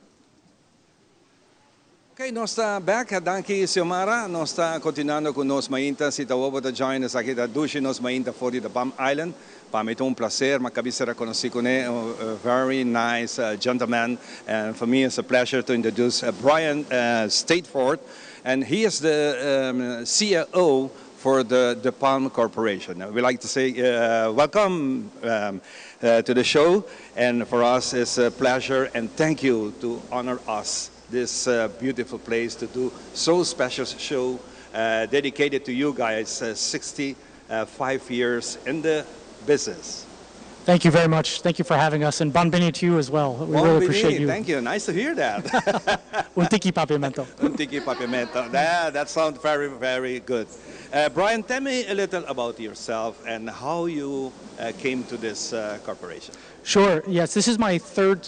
Ok, nos ta back. Danki, Xiomara. Nos ta continuando cu Nos Mainta. Si ta awor ta join us aki, ta dushi Nos Mainta for di The Palm Island. Pa mi ta un placer, mi a caba di conoce cu ne, a very nice gentleman. And for me, it's a pleasure to introduce Brian Stateford. And he is the CEO for the Palm Corporation. We like to say welcome to the show. And for us, it's a pleasure and thank you to honor us this beautiful place to do so special show dedicated to you guys, 65 years in the business. Thank you very much. Thank you for having us, and Bon Bini to you as well. We Bon really Bini, appreciate you. Thank you. Nice to hear that. Un tiki papiamento. Un tiki papiamento. That sounds very, very good. Brian, tell me a little about yourself and how you came to this corporation. Sure. Yes, this is my third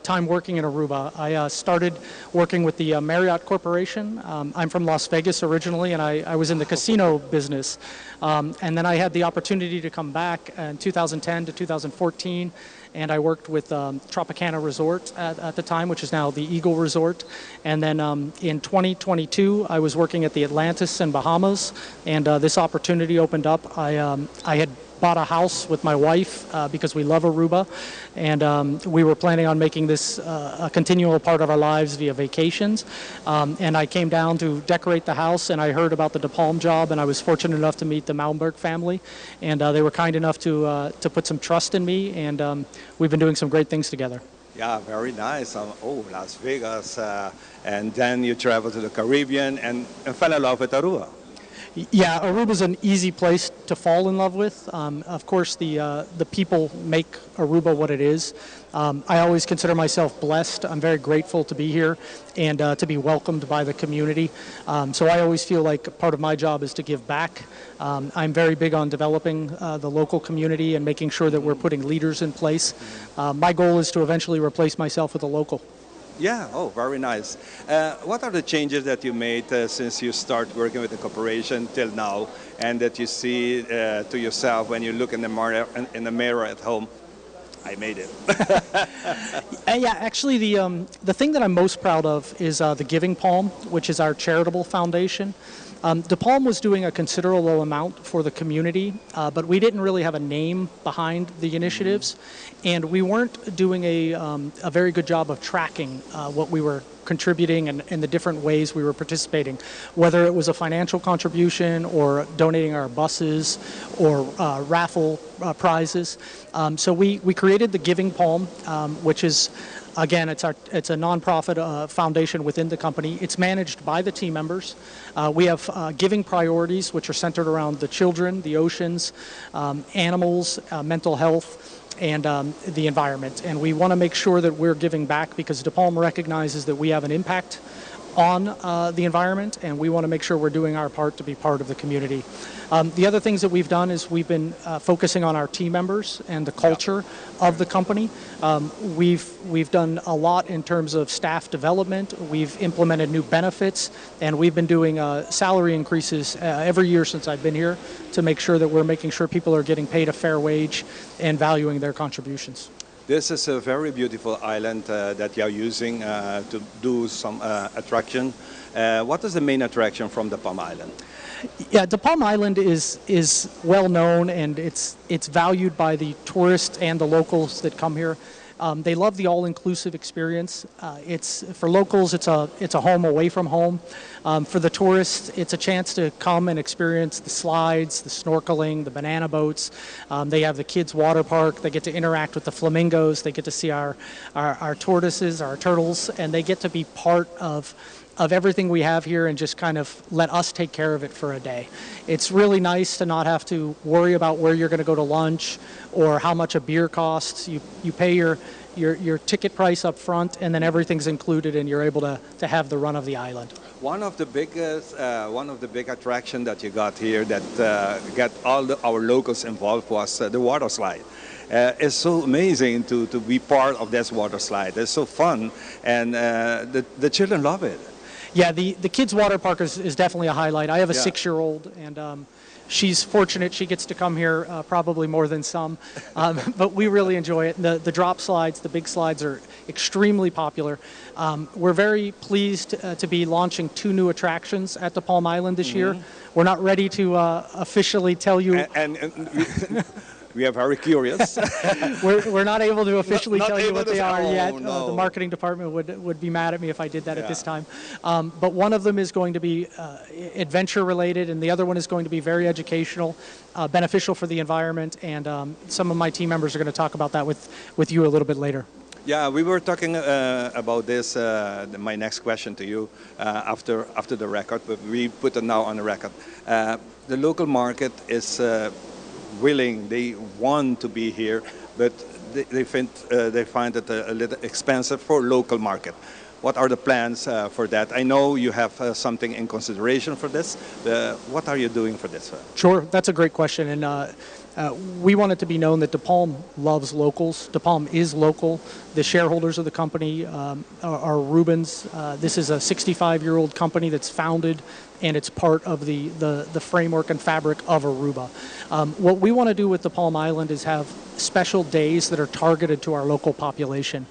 time working in Aruba. I started working with the Marriott Corporation. I'm from Las Vegas originally, and I was in the casino business. And then I had the opportunity to come back in 2010 to 2014, and I worked with Tropicana Resort at the time, which is now the Eagle Resort. And then in 2022, I was working at the Atlantis in Bahamas, and this opportunity opened up. I had bought a house with my wife because we love Aruba, and we were planning on making this a continual part of our lives via vacations. And I came down to decorate the house, and I heard about the De Palm job, and I was fortunate enough to meet the Malmberg family, and they were kind enough to put some trust in me, and we've been doing some great things together. Yeah, very nice. Oh, Las Vegas, and then you travel to the Caribbean and fell in love with Aruba. Yeah, Aruba's an easy place to fall in love with. Of course, the the people make Aruba what it is. I always consider myself blessed. I'm very grateful to be here and to be welcomed by the community. So I always feel like part of my job is to give back. I'm very big on developing the local community and making sure that we're putting leaders in place. My goal is to eventually replace myself with a local. Yeah, oh, very nice. What are the changes that you made since you start working with the corporation till now and that you see to yourself when you look in the mirror at home? I made it. Yeah, actually, the thing that I'm most proud of is the Giving Palm, which is our charitable foundation. De Palm was doing a considerable amount for the community, but we didn't really have a name behind the initiatives, and we weren't doing a very good job of tracking what we were contributing and the different ways we were participating, whether it was a financial contribution or donating our buses or raffle prizes. So we created the Giving Palm, which is, again, it's a nonprofit foundation within the company. It's managed by the team members. We have giving priorities, which are centered around the children, the oceans, animals, mental health, and the environment. And we want to make sure that we're giving back because De Palm recognizes that we have an impact on the environment, and we want to make sure we're doing our part to be part of the community. The other things that we've done is we've been focusing on our team members and the culture of the company. We've done a lot in terms of staff development. We've implemented new benefits, and we've been doing salary increases every year since I've been here to make sure that we're making sure people are getting paid a fair wage and valuing their contributions. This is a very beautiful island that you are using to do some attraction. What is the main attraction from the Palm Island? Yeah, De Palm Island is well known and it's valued by the tourists and the locals that come here. They love the all-inclusive experience. It's for locals, it's a home away from home. For the tourists, it's a chance to come and experience the slides, the snorkeling, the banana boats. They have the kids' water park. They get to interact with the flamingos. They get to see our tortoises, our turtles, and they get to be part of everything we have here and just kind of let us take care of it for a day. It's really nice to not have to worry about where you're going to go to lunch or how much a beer costs. You pay your ticket price up front and then everything's included and you're able to have the run of the island. One of the big attraction that you got here that got all our locals involved was the water slide. It's so amazing to be part of this water slide. It's so fun, and the children love it. Yeah, the kids' water park is definitely a highlight. I have a 6-year-old, and she's fortunate she gets to come here probably more than some. But we really enjoy it. The drop slides, the big slides are extremely popular. We're very pleased to be launching two new attractions at De Palm Island this year. We're not ready to officially tell you. And we are very curious. We're not able to officially Not tell you able what to they say- are oh, yet. No. The marketing department would be mad at me if I did that at this time. But one of them is going to be adventure related, and the other one is going to be very educational, beneficial for the environment, and some of my team members are going to talk about that with you a little bit later. Yeah, we were talking about this, my next question to you after the record, but we put it now on the record. The local market is willing, they want to be here, but they find it a little expensive for local market. What are the plans for that? I know you have something in consideration for this. What are you doing for this? Sure, that's a great question. And we want it to be known that De Palm loves locals. De Palm is local. The shareholders of the company are Arubans. This is a 65-year-old company that's founded and it's part of the framework and fabric of Aruba. What we want to do with De Palm Island is have special days that are targeted to our local population.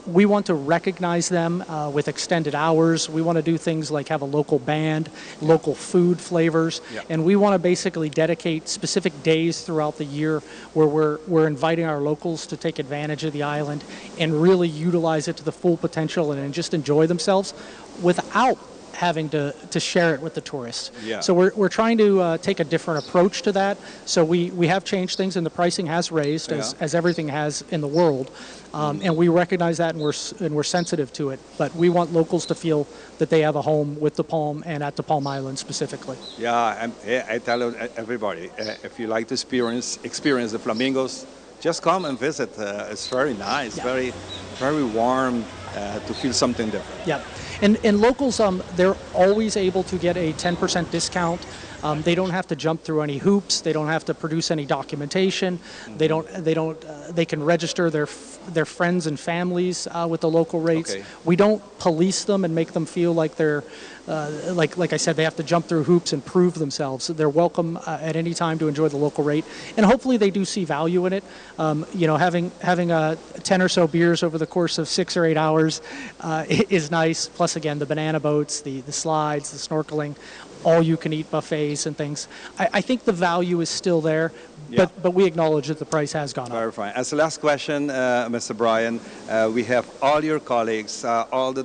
We want to recognize them with extended hours. We want to do things like have a local band, local food flavors, and we want to basically dedicate specific days throughout the year where we're inviting our locals to take advantage of the island and really utilize it to the full potential and just enjoy themselves without having to, to share it with the tourists. Yeah. So we're, we're trying to uh, take a different approach to that. So we, we have changed things, and the pricing has raised, as, Yeah. as everything has in the world. Um, and we recognize that, and we're, s- and we're sensitive to it. But we want locals to feel that they have a home with the Palm and at the Palm Island specifically. Yeah, and I tell everybody, if you like to experience experience the flamingos, just come and visit. It's very nice, very, very warm to feel something different. Yeah, and and locals, they're always able to get a 10% discount. They don't have to jump through any hoops. They don't have to produce any documentation. They don't. They don't. They can register their their friends and families with the local rates. Okay. We don't police them and make them feel like they're, like like I said, they have to jump through hoops and prove themselves. They're welcome at any time to enjoy the local rate, and hopefully they do see value in it. Having having 10 or so beers over the course of 6 or 8 hours is nice. Plus, again, the banana boats, the slides, the snorkeling, all you can eat buffets and things. I think the value is still there, but we acknowledge that the price has gone up. Very fine. As the last question, Mr. Brian, we have all your colleagues, all the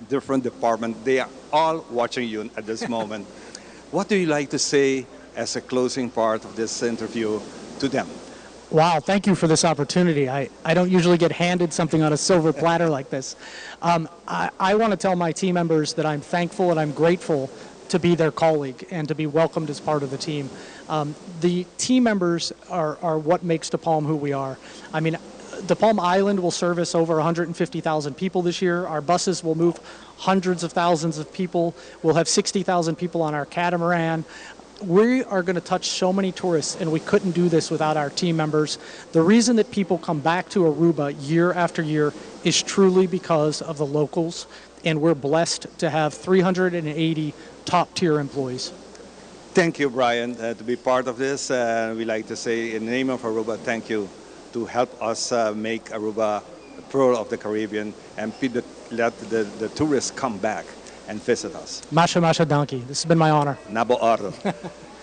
different departments, they are all watching you at this moment. What do you like to say as a closing part of this interview to them? Wow, thank you for this opportunity. I don't usually get handed something on a silver platter like this. I want to tell my team members that I'm thankful and I'm grateful to be their colleague and to be welcomed as part of the team. The team members are what makes De Palm who we are. I mean, De Palm Island will service over 150,000 people this year. Our buses will move hundreds of thousands of people. We'll have 60,000 people on our catamaran. We are going to touch so many tourists, and we couldn't do this without our team members. The reason that people come back to Aruba year after year is truly because of the locals, and we're blessed to have 380 top tier employees. Thank you, Brian, to be part of this. We like to say, in the name of Aruba, thank you to help us make Aruba the pearl of the Caribbean and let the tourists come back and visit us. Masha Masha Danki. This has been my honor. Na bo ordo.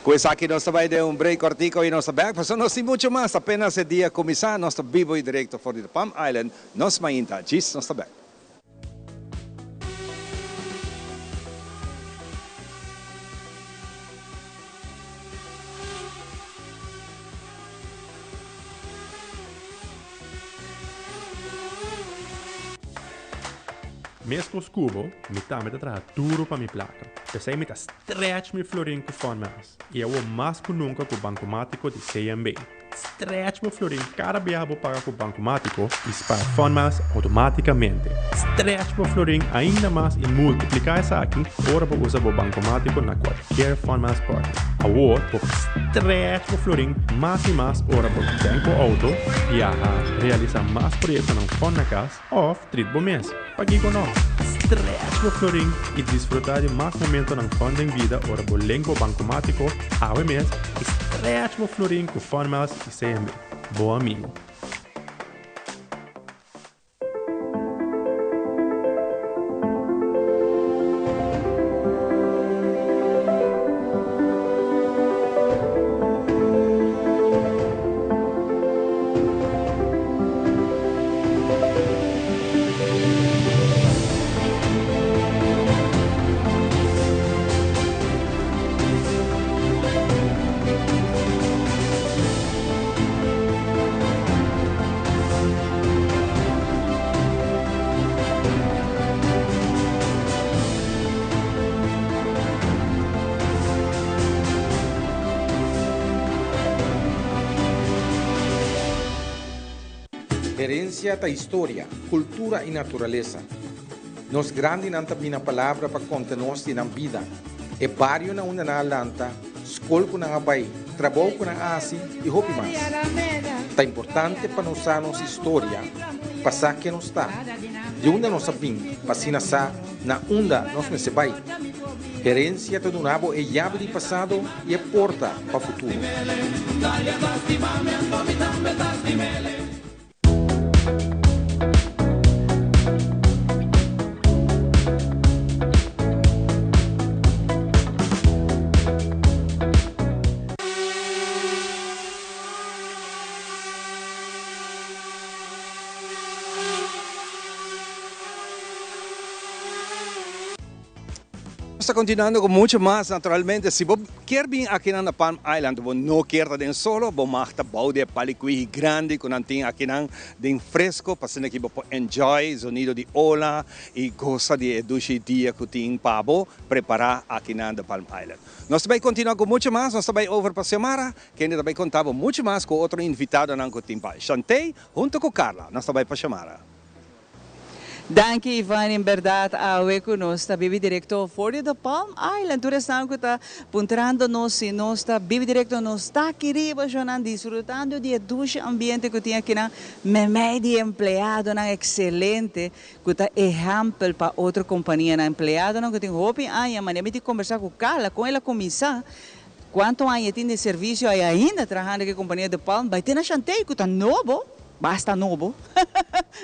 Pues aki nos ta bay den un break cortico y nos ta back. Paso nos tin mucho mas. Apenas e dia a cuminsa. Nos ta bibo y directo for di Palm Island. Nos mainta. Djis nos ta back. Mescos cu bo, mi tambe ta traha duro pa mi placa. Pesey mi ta stretch mi florin cu Fun Miles. Y awo mas cu nunca cu Bancomatico di CMB. Stretch bo florin cada biaha bo paga cu Bancomatico y spaar Fun Miles automaticamente. Stretch bo florin ainda mas y multiplica esaki ora bo usa bo Bancomatico na cualkier Fun Miles partner. Awo, bo stretch bo florin mas y mas ora bo tank bo auto, viaha, realisa mas proyectonan fun na cas, of treat bo mes. Pakico no? Stretch bo florin y disfruta di mas momentonan fun den bida ora bo link bo Bancomatico awe mes y stretch bo florin cu Fun Miles y CMB. Bo amigo. Herencia ta historia, cultura y naturalesa. Nos grandinan ta bini na palabra pa conta nos di nan bida. E bario na unda nan a lanta, scol cu nan a bay, trabou cu nan a haci y hopi mas. Ta importante pa nos sa nos historia, pa sa ken nos ta, di unda nos a bin, pa asina sa na unda nos mester bay. Herencia ta duna bo e yabi di pasado y e porta pa futuro. Nos ta continuando cu mucho mas naturalmente. Si bo kier bin akinan na Palm Island bo no kier ta den solo, bo mag ta bou di e palicuihi grandi cu nan tin akinan den fresco pa asina ki bo por enjoy zonido di ola y gosa di e dushi dia cu tin pa bo prepara akinan The Palm Island. Nos ta bay continua cu mucho mas, nos ta bay over pa Xiomara kende ta bay conta bo mucho mas cu otro invitadonan cu tin pa Shantay hunto cu Carla. Nos ta bay pa Xiomara. Danki Ivan, en berdad awe cu nos ta bibi directo for di The Palm Island. Tur esnan cu ta puntrando nos si nos ta bibi directo, nos ta aki riba shonan disfrutando di e dushi ambiente cu tin akinan memey di empleadonan excelente cu ta ehempel pa otro companianan. Empleadonan cu tin hopi aña, manera mi tin combersa cu Carla con el a cuminsa, cuanto aña e tin den servicio y ainda trahando cu e compania The Palm, bay te na Shantay cu ta nobo. Basta nobo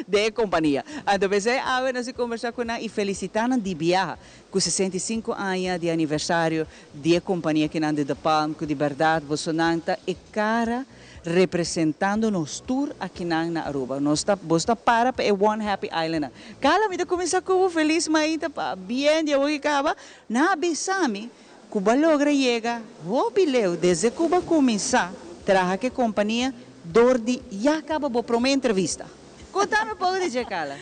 den e kompania. Anto p'esei awe nos a kombersá ku nan i felisitá nan di biaha ku 65 aña di aniversario di e kompania kinan di The Palm ku di bèrdat bosonan ta e kara representando nos tur akinan na Aruba. Nos ta boso ta para pa e One Happy Island nan. Carla mi ta kuminsá ku bo felis mainta pa bien di awor ki kaba. Nan a bisa mi ku bo a logra yega hopi leu desde ku bo a kuminsá traha ku e kompania Dor di ya caba bo prome entrevista. Conta mi un poco di dje Carla.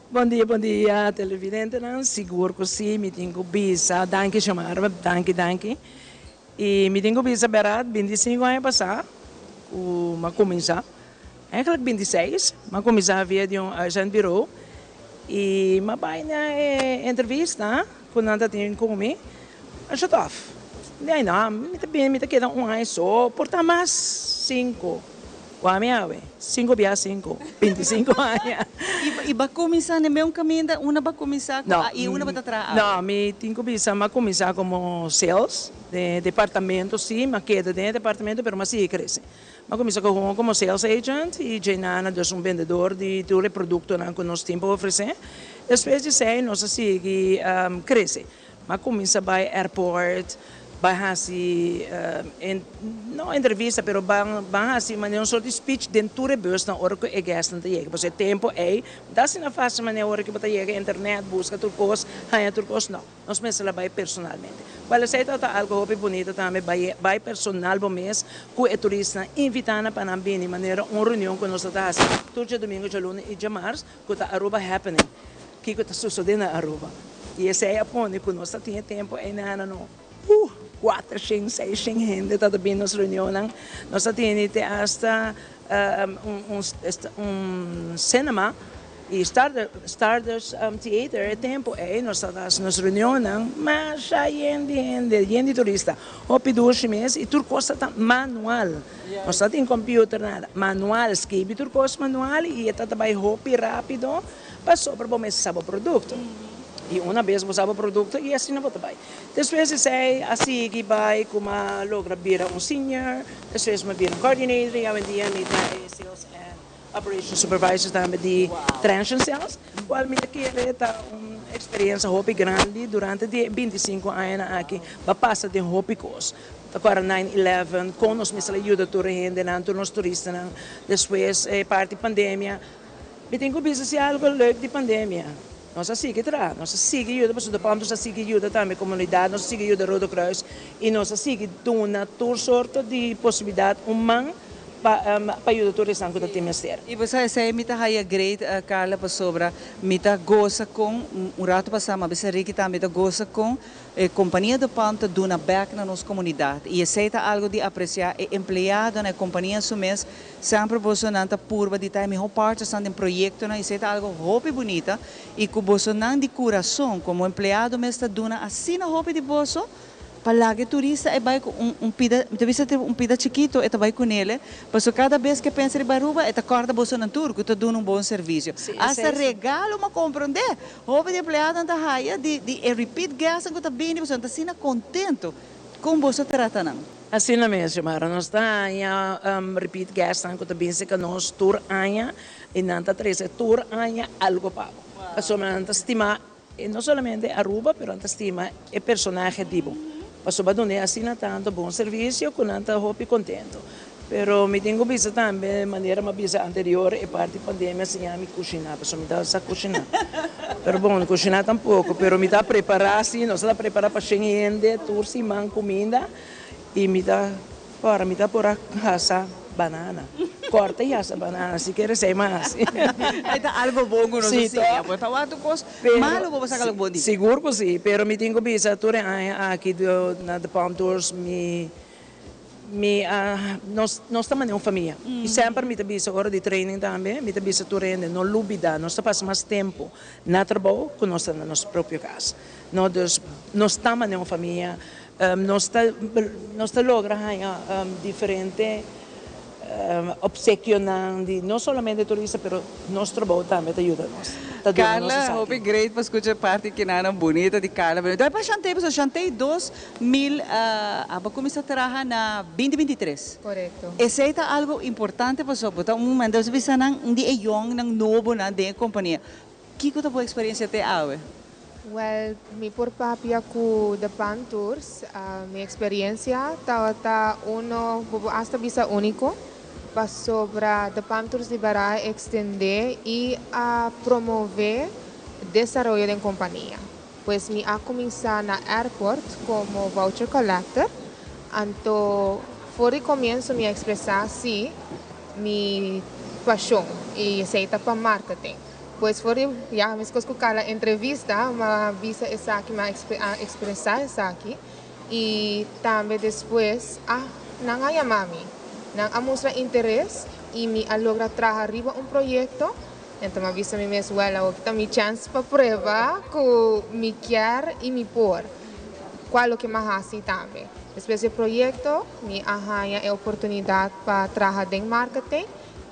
Bon dia bon dia televidentenan sigur cu si mi tin cu bisa danki Xiomara danki danki y mi tin cu bisa berat 25 aña pasa cu mi a cuminsa eigenlijk 26 mi a cuminsa via di un uitzendbureau y mi a bay na e entrevista cu nan ta tin cu mi Masha tof. Di ay no, mi ta bini, mi ta keda un aña so, por ta mas sinku. Wak mi awe, sinku bia sinku, 25 aña. I bo a kuminsá na e meun kaminda? Unda bo a kuminsá ku a i unda bo ta traha awe? No, mi tin ku bisa mi a kuminsá komo sales den e departamento, sí, mi a keda den e departamento pero mi a sigui krese. Mi a kuminsá komo sales agent i djei-nana dus un bendedor di tur e produktonan ku nos tin pa ofresé. Despues di esei nos a sigui krese. M'a cuminsa bay airport, bay haci no entrevista pero ban ban haci manera un soort di speech den tur e busnan ora cu e guestnan ta yega. Pasobra e tempo ey no ta asina facil manera ora cu bo ta yega internet busca tur cos, haya tur cos, no. Nos mester la bay personalmente. Cual esey tabata algo hopi bunita tambe bay bay personal bo mes cu e turistanan, invita nan pa nan bini manera un reunion cu nos ta ta haci tur djadomingo, djaluna y djamars cu ta Aruba Happening. Kiko ta sosodé na Aruba? I esei a pone ku nos ta tin e tempu einan no kuater shen, seis shen hende ta ta bini nos reunionnan. Nos ta tene te asta un cinema i Stardust Theater e tempu ei nos ta hasi nos reunionnan. Masha yen di hende, yen di turista. Hopi dushi mes i tur kos ta ta manual. Nos ta tin computer nada. Manual, skibi tur kos manual i e ta ta bai hopi rapido. Pasobra bo mester sa bo produkto. I una bes bo sa bo produkto i asina bo ta bai. Despues di esei a sigui bai ku m'a logra bira un senior, despues m'a bira un coordinator i awendia mi ta e sales and operations supervisor tambe di Transient Sales, kual mi ta kere ta un eksperensia hopi grandi durante di e 25 añanan aki. Bo a pasa den hopi kos. Ta kòrda nine eleven, kon nos mester a yuda tur e hendenan, tur nos turistanan, despues e parti pandemia. Mi tin ku bisa si algu leuk di pandemia. Nos a sigui traha, nos a sigui yuda pasobra de pronto nos a sigui yuda tambe komunidat, nos a sigui yuda Rode Kruis i nos a sigui duna tur sorto di posibilidat un man pa pa yuda tur esnan ku ta tin mester. I bo sa esei mi ta haya great Carla pasobra mi ta gosa kon un rato pasa mi a bisa Ricky tambe mi ta gosa kon E kompania De Palm ta duna bèk na nos komunidat i esei ta algu di apresiá. E empleadonan, e kompania su mes, semper bosonan ta purba di ta e mihó partnersnan den proyektonan i esei ta algu hopi bunita i ku bosonan di kurason komo empleado mes ta duna asina hopi di boso pa laga e turista e bai ku un un pida, mi ta bisa un pida chikito e ta bai kunele pasobra kada bes ku e pensa riba Aruba e ta kòrda bosonan tur ku ta duna un bon servisio. Asta regalo mi a komprondé. Hopi di empleadonan ta haya di di e repeat guestnan ku ta bini pasobra nan ta asina kontento kon boso trata nan. Asina mes, Xiomara, nos ta haña repeat guestnan ku ta bini serka nos tur aña i nan ta trese tur aña algo pa bo. Pasobra nan ta stima no solamente Aruba pero nan ta stima e personahe di bo. Pasobra dun'e asina tantu bon servisio ku nan ta hopi kontento. Pero mi tin ku bisa tambe, manera mi a bisa anterior, e parti pandemia a siña mi kushiná, pasobra mi tabata sa kushiná. Pero bon, kushiná tampoko, pero mi ta prepará si, nos ta prepará pa shen hende tur siman kuminda i mi ta kòrda mi ta por a hasa banana, kòrta i hasa banana, si kere esei mas. Ei ta algo bon ku nos a siña, bo ta wak tur kos malu bo por saka loke bon di. Sigur ku si, pero mi tin ku bisa tur e aña aki na The Palm Tours mi Mi a, nos, nos ta manera un famia. I semper mi ta bisa ora di training tambe, mi ta bisa tur hende, no lubida, nos ta pasa mas tempu na trabou ku nos ta na nos propio kas. No, dus nos ta manera un famia, nos ta, nos ta logra haña diferente opsekionan di no solamente turista pero nos trabou tambe ta yuda nos, ta duna nos Carla, esaki. hopi great pa skucha e parti kinanan bunita di Carla. Dai pa Shantay, pasobra Shantay 2000 abo cuminsa traha na binti binti tres. Corecto. Esey ta algo importante pasobra bo ta un momento bo bisa nan un di e yongnan nobonan den e compania. Kico ta bo experiencia te awe? Well, mi por papia cu De Pan Tours. Mi experiencia tabata uno, bo por hasta bisa unico, pasobra De Pan Tours di Bara a extende y a promove desaroyo den compania. Pues mi a cuminsa na airport como voucher collector, anto for di comienzo mi a expresa si mi pasion y esey ta pa marketing. Pues for di ya mescos cu cada entrevista mi a bisa esaki, mi a expresa esaki y tambe despues a nan a yama mi, nan a mustra interes y mi a logra traha riba un proyecto. Enton m'a bisa mi mes, Wèl, awo ki ta mi chèns pa prueba ku mi kier i mi por. Kua loke m'a hasi tambe. Despues di e proyekto, mi a haña e oportunidat pa traha den marketing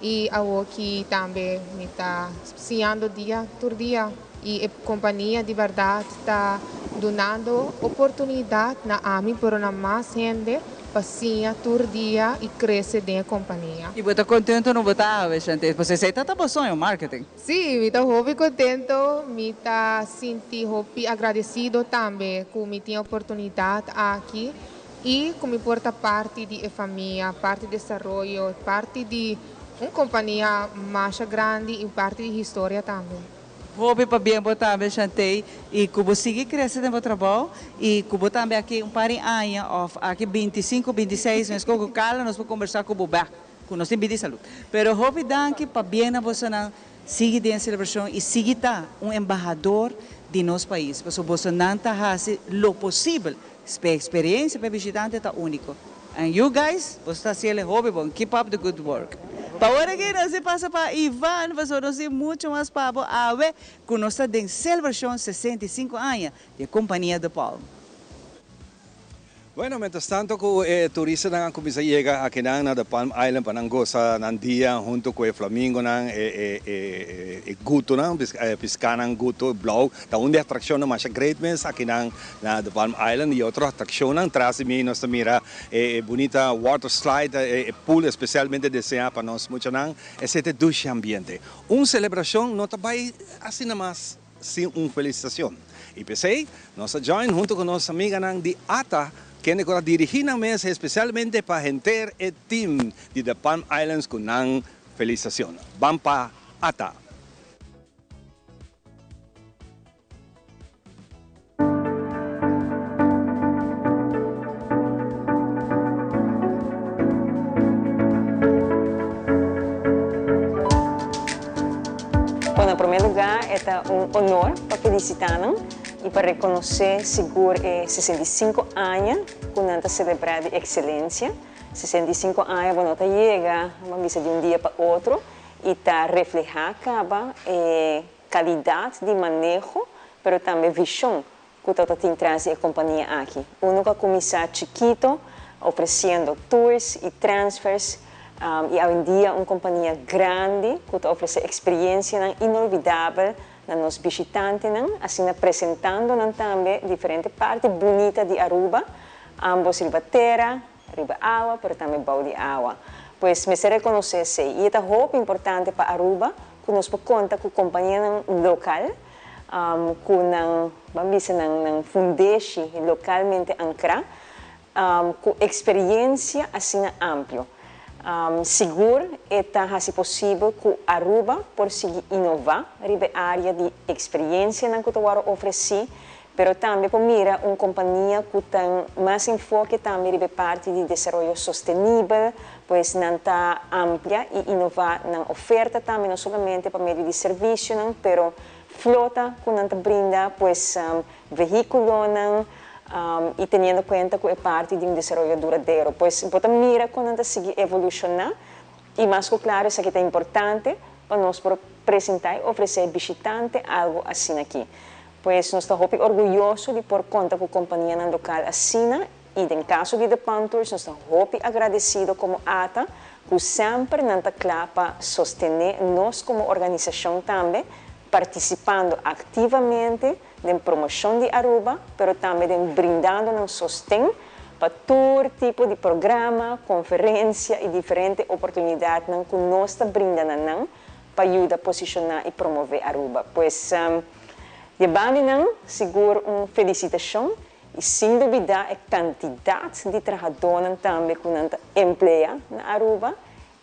i awo ki tambe mi ta siñando dia tur dia i e kompania di bèrdat ta dunando oportunidat na ami pero na mas hende Pa siña tur dia y crece den e compania. Y bo ta contento no bo ta awe, Shantez? Pasobra esey ta ta bo soño, marketing. Sí, mi ta hopi contento, mi ta sinti hopi agradecido tambe cu mi tin e oportunidad aki y cu mi por ta parti di e famia, parti di desaroyo, parti di un compania masha grandi y parti di historia tambe. Hopi pabien bo tambe Shantey y cu bo sigui crece den bo trabou y cu bo tambe aki un par di aña of aki binticinco bintiseis mes cu Carla nos por combersa cu bo bek cu nos tin bida y salud pero hopi danki pabien na bosonan sigui den e celebracion y sigui ta un embahador di nos pais pasobra bosonan ta haci lo posibel Spe experiencia pa e bishitante ta unico. And you guys, boso ta haciele hopi bon. Keep up the good work. Pa ora aki nos di pasa pa Ivan, pasobra nos tin mucho mas pa bo awe cu nos ta den celebracion 65 aña di e compania De Palm. Bueno, mientras tanto cu e turistanan a cuminsa yega akinan na The Palm Island pa nan goza nan dia hunto cu e flamingonan, e e e gutonan, piscanan guto blauw, ta un di e atraccionnan masha great mes akinan Na The Palm Island y otro atraccionnan. Tras di mi nos ta mira e bunita water slide, e pool especialmente deseña pa nos muchanan. Esey ta e dushi ambiente. Un celebracion no ta bay asina mas sin un felicitacion. Y p'esey nos a join hunto cu nos amiganan di ata kende cu a dirigi nan mes especialmente pa henter e team di The Palm Islands cu nan felicitacion. Ban pa ata! Bueno, na promé lugá e ta un honor pa felisitá nan i pa rekonosé sigur e 65 aña ku nan ta selebrá di ekselensia. 65 aña bo no ta yega, bo a bisa di un dia pa otro i ta reflehá kaba e Kalidat di maneho, pero tambe vishon ku ta ta tin tras di e kompania aki. Unu ku a kuminsá chikito, ofresiendo tours i transfers, i awendia un kompania grandi ku ta ofresé eksperiencianan inolvidabel na nos bishitantenan, asina presentando nan tambe diferente parti bunita di Aruba, ambos riba tera, riba awa, pero tambe bou di awa. Pues mester rekonosé esei i e ta hopi importante pa Aruba ku nos por konta ku kompanianan lokal ku nan, ban bisa nan, nan fundeshi lokalmente ankrá, ku eksperiensia asina amplio. Sigur e ta hasi posibel ku Aruba por sigui inová riba e área di eksperiencianan ku ta wòrdu ofresí, pero tambe por mira un kompania ku ta mas enfoke tambe riba e parti di desaroyo sostenibel, pues nan ta amplia i inová nan oferta tambe no solamente pa medio di servisionan, pero flota ku nan ta brinda, pues vehíkulonan i teniendo kuenta ku e parti di un desaroyo duradero. Pues bo ta mira kon nan ta sigui evolushoná i mas ku klaro esaki ta importante pa nos por presentá i ofresé e bishitante algu asina aki. Pues nos ta hopi orguyoso di por konta ku kompanianan lokal asina i den kaso di De Palm Tours nos ta hopi agradesido komo ata ku semper nan ta kla pa sostené nos komo organisashon tambe partisipando aktivamente den promoshon di Aruba, pero tambe den brindando nan sosten pa tur tipo di programa, konferensia i diferente oportunidatnan ku nos ta brinda na nan pa yuda posishoná i promové Aruba. Pues, di e banda nan sigur un felisitashon i sin dubidá e kantidat di trahadónan tambe ku nan ta empleá na Aruba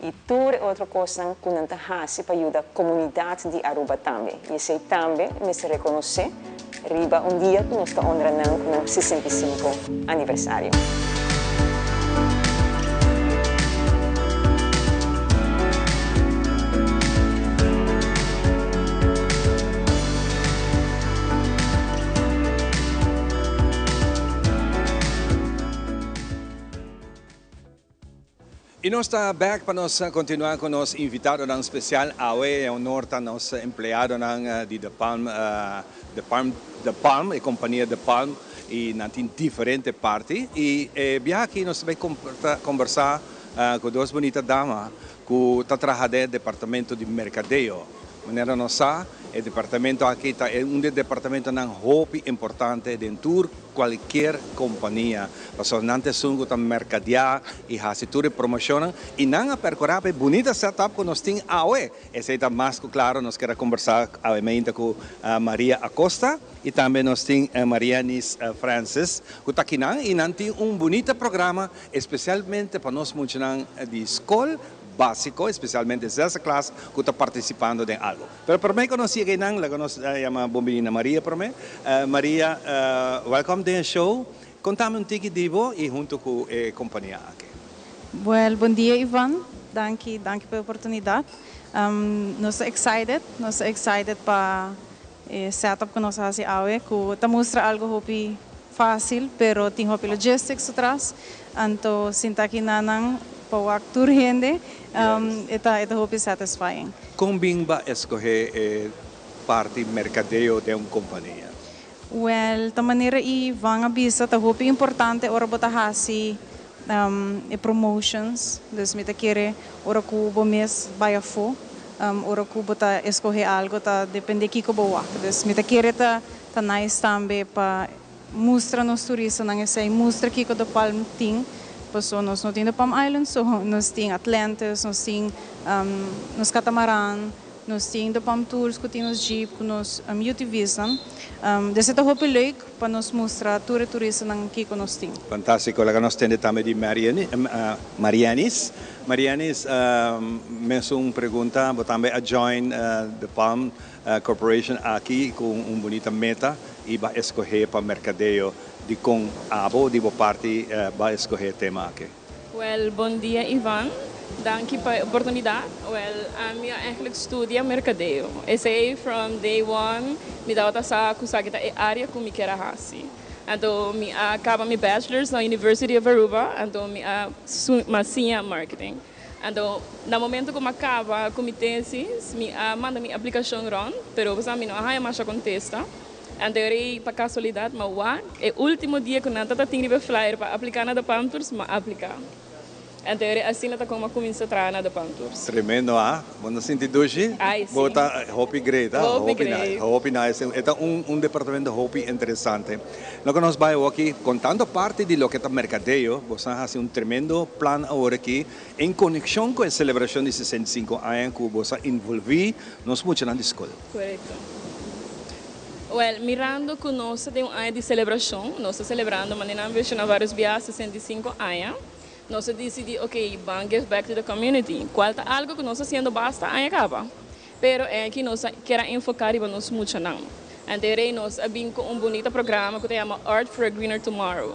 i tur e otro kosnan ku nan ta hasi pa yuda komunidat di Aruba tambe. I esei tambe mester rekonosé riba un dia ku nos ta honra nan ku nan 65 aniversario. I nos ta bek pa nos kontinuá ku nos invitadonan spesial. Awe e honor ta nos empleadonan di De Palm, De Palm, De Palm, e kompania De Palm, i nan tin diferente parti. I e biaha aki nos ta bai kombersá ku dos bunita dama ku ta traha den e departamento di merkadeo. Manera nos sa, e departamento aki ta un di e departamentonan hopi importante den tur kualkier kompania, pasobra nan ta esun ku ta merkadeá i hasi tur e promoshonnan i nan a perkurá pa e bunita setup ku nos tin awe. Esei ta mas ku klaro. Nos kier a kombersá awe meinta ku Maria Acosta i tambe nos tin Marianis Francis ku ta akinan i nan tin un bunita programa espesialmente pa nos muchanan di skol básiko, espesialmente zesde klas ku ta partisipando den algu. Pero promé ku nos yega einan, laga nos yama bonbini na Maria promé. Maria, wèlkòm den e show. Kontami un tiki di bo i huntu ku e kompania aki. Wèl, bon dia Ivan. Danki, danki pa e oportunidat. Nos ta excited, nos ta excited pa e setup ku nos a hasi awe, ku ta mustra algu hopi fásil, pero tin hopi logistics atras. Anto sinta aki na nan pa wak tur hende, e ta e ta hopi satisfying. Kon bin ba eskohé e parti merkadeo den un kompania? Wèl, ta manera Ivan a bisa, ta hopi importante ora bo ta hasi e promotions. Dus mi ta kere ora ku bo mes bai afó, ora ku bo ta eskohé algu ta dependé kiko bo wak. Dus mi ta kere ta ta nice tambe pa Mustra nos turistanan esei, mustra kiko De Palm tin, paso nos no tin De Palm Island so, nos tin Atlantis, nos tin nos catamaran, nos tin De Palm Tours ku tin nos jeep ku nos UTVsnan. Dus e ta hopi leuk pa nos mustra tur e turistanan kiko nos tin. Fantástiko, laga nos tende tambe di Marianis. Marianis, mesun pregunta, bo tambe a join De Palm Corporation aki ku un bunita meta i ba eskohé pa merkadeo. Dikon abo di bo parti ba eskohé e tema aki? Wèl, bon dia Ivan. Danki pa e oportunidat. Wèl, ami a èglik studia merkadeo. Esei from day one mi tabata sa ku esaki ta e área ku mi kier a hasi. Anto mi a kaba mi bachelors na University of Aruba, anto mi a siña marketing. Anto, na momento ku mi a kaba ku mi tesis, mi a manda mi aplikashon rònt, pero pasá mi no a haña masha kontesta. Anto e ora ei, pa kasualidat, mi a wak e último dia ku nan tabata tin riba e flyer pa apliká na De Palm Tours, mi a apliká. Anto e ora ei asina ta kon mi a kuminsá traha na De Palm Tours. Tremendo, ah? Bo no sinti dushi? Ai, si. Bo ta hopi great, ah? Hopi great. Hopi nice. E ta un departamento hopi interesante. Loke nos bai awoki, contando parti di loke ta mercadeo, boso a haci un tremendo plan awor aki en conexion cu e celebracion di 65 aña cu boso a involvi nos muchanan di scol. Corecto. Well, mirando cu nos ta den un aña di celebracion, nos ta celebrando, manera nan a menciona varios biaha, 65 aña. Nos a disidí, ok, ban give back to the community, kual ta algu ku nos ta hasiendo basta aña kaba. Pero e aki nos a kier a enfoká riba nos muchanan. Anto e rei nos a bin ku un bunita programa ku ta yama Art for a Greener Tomorrow.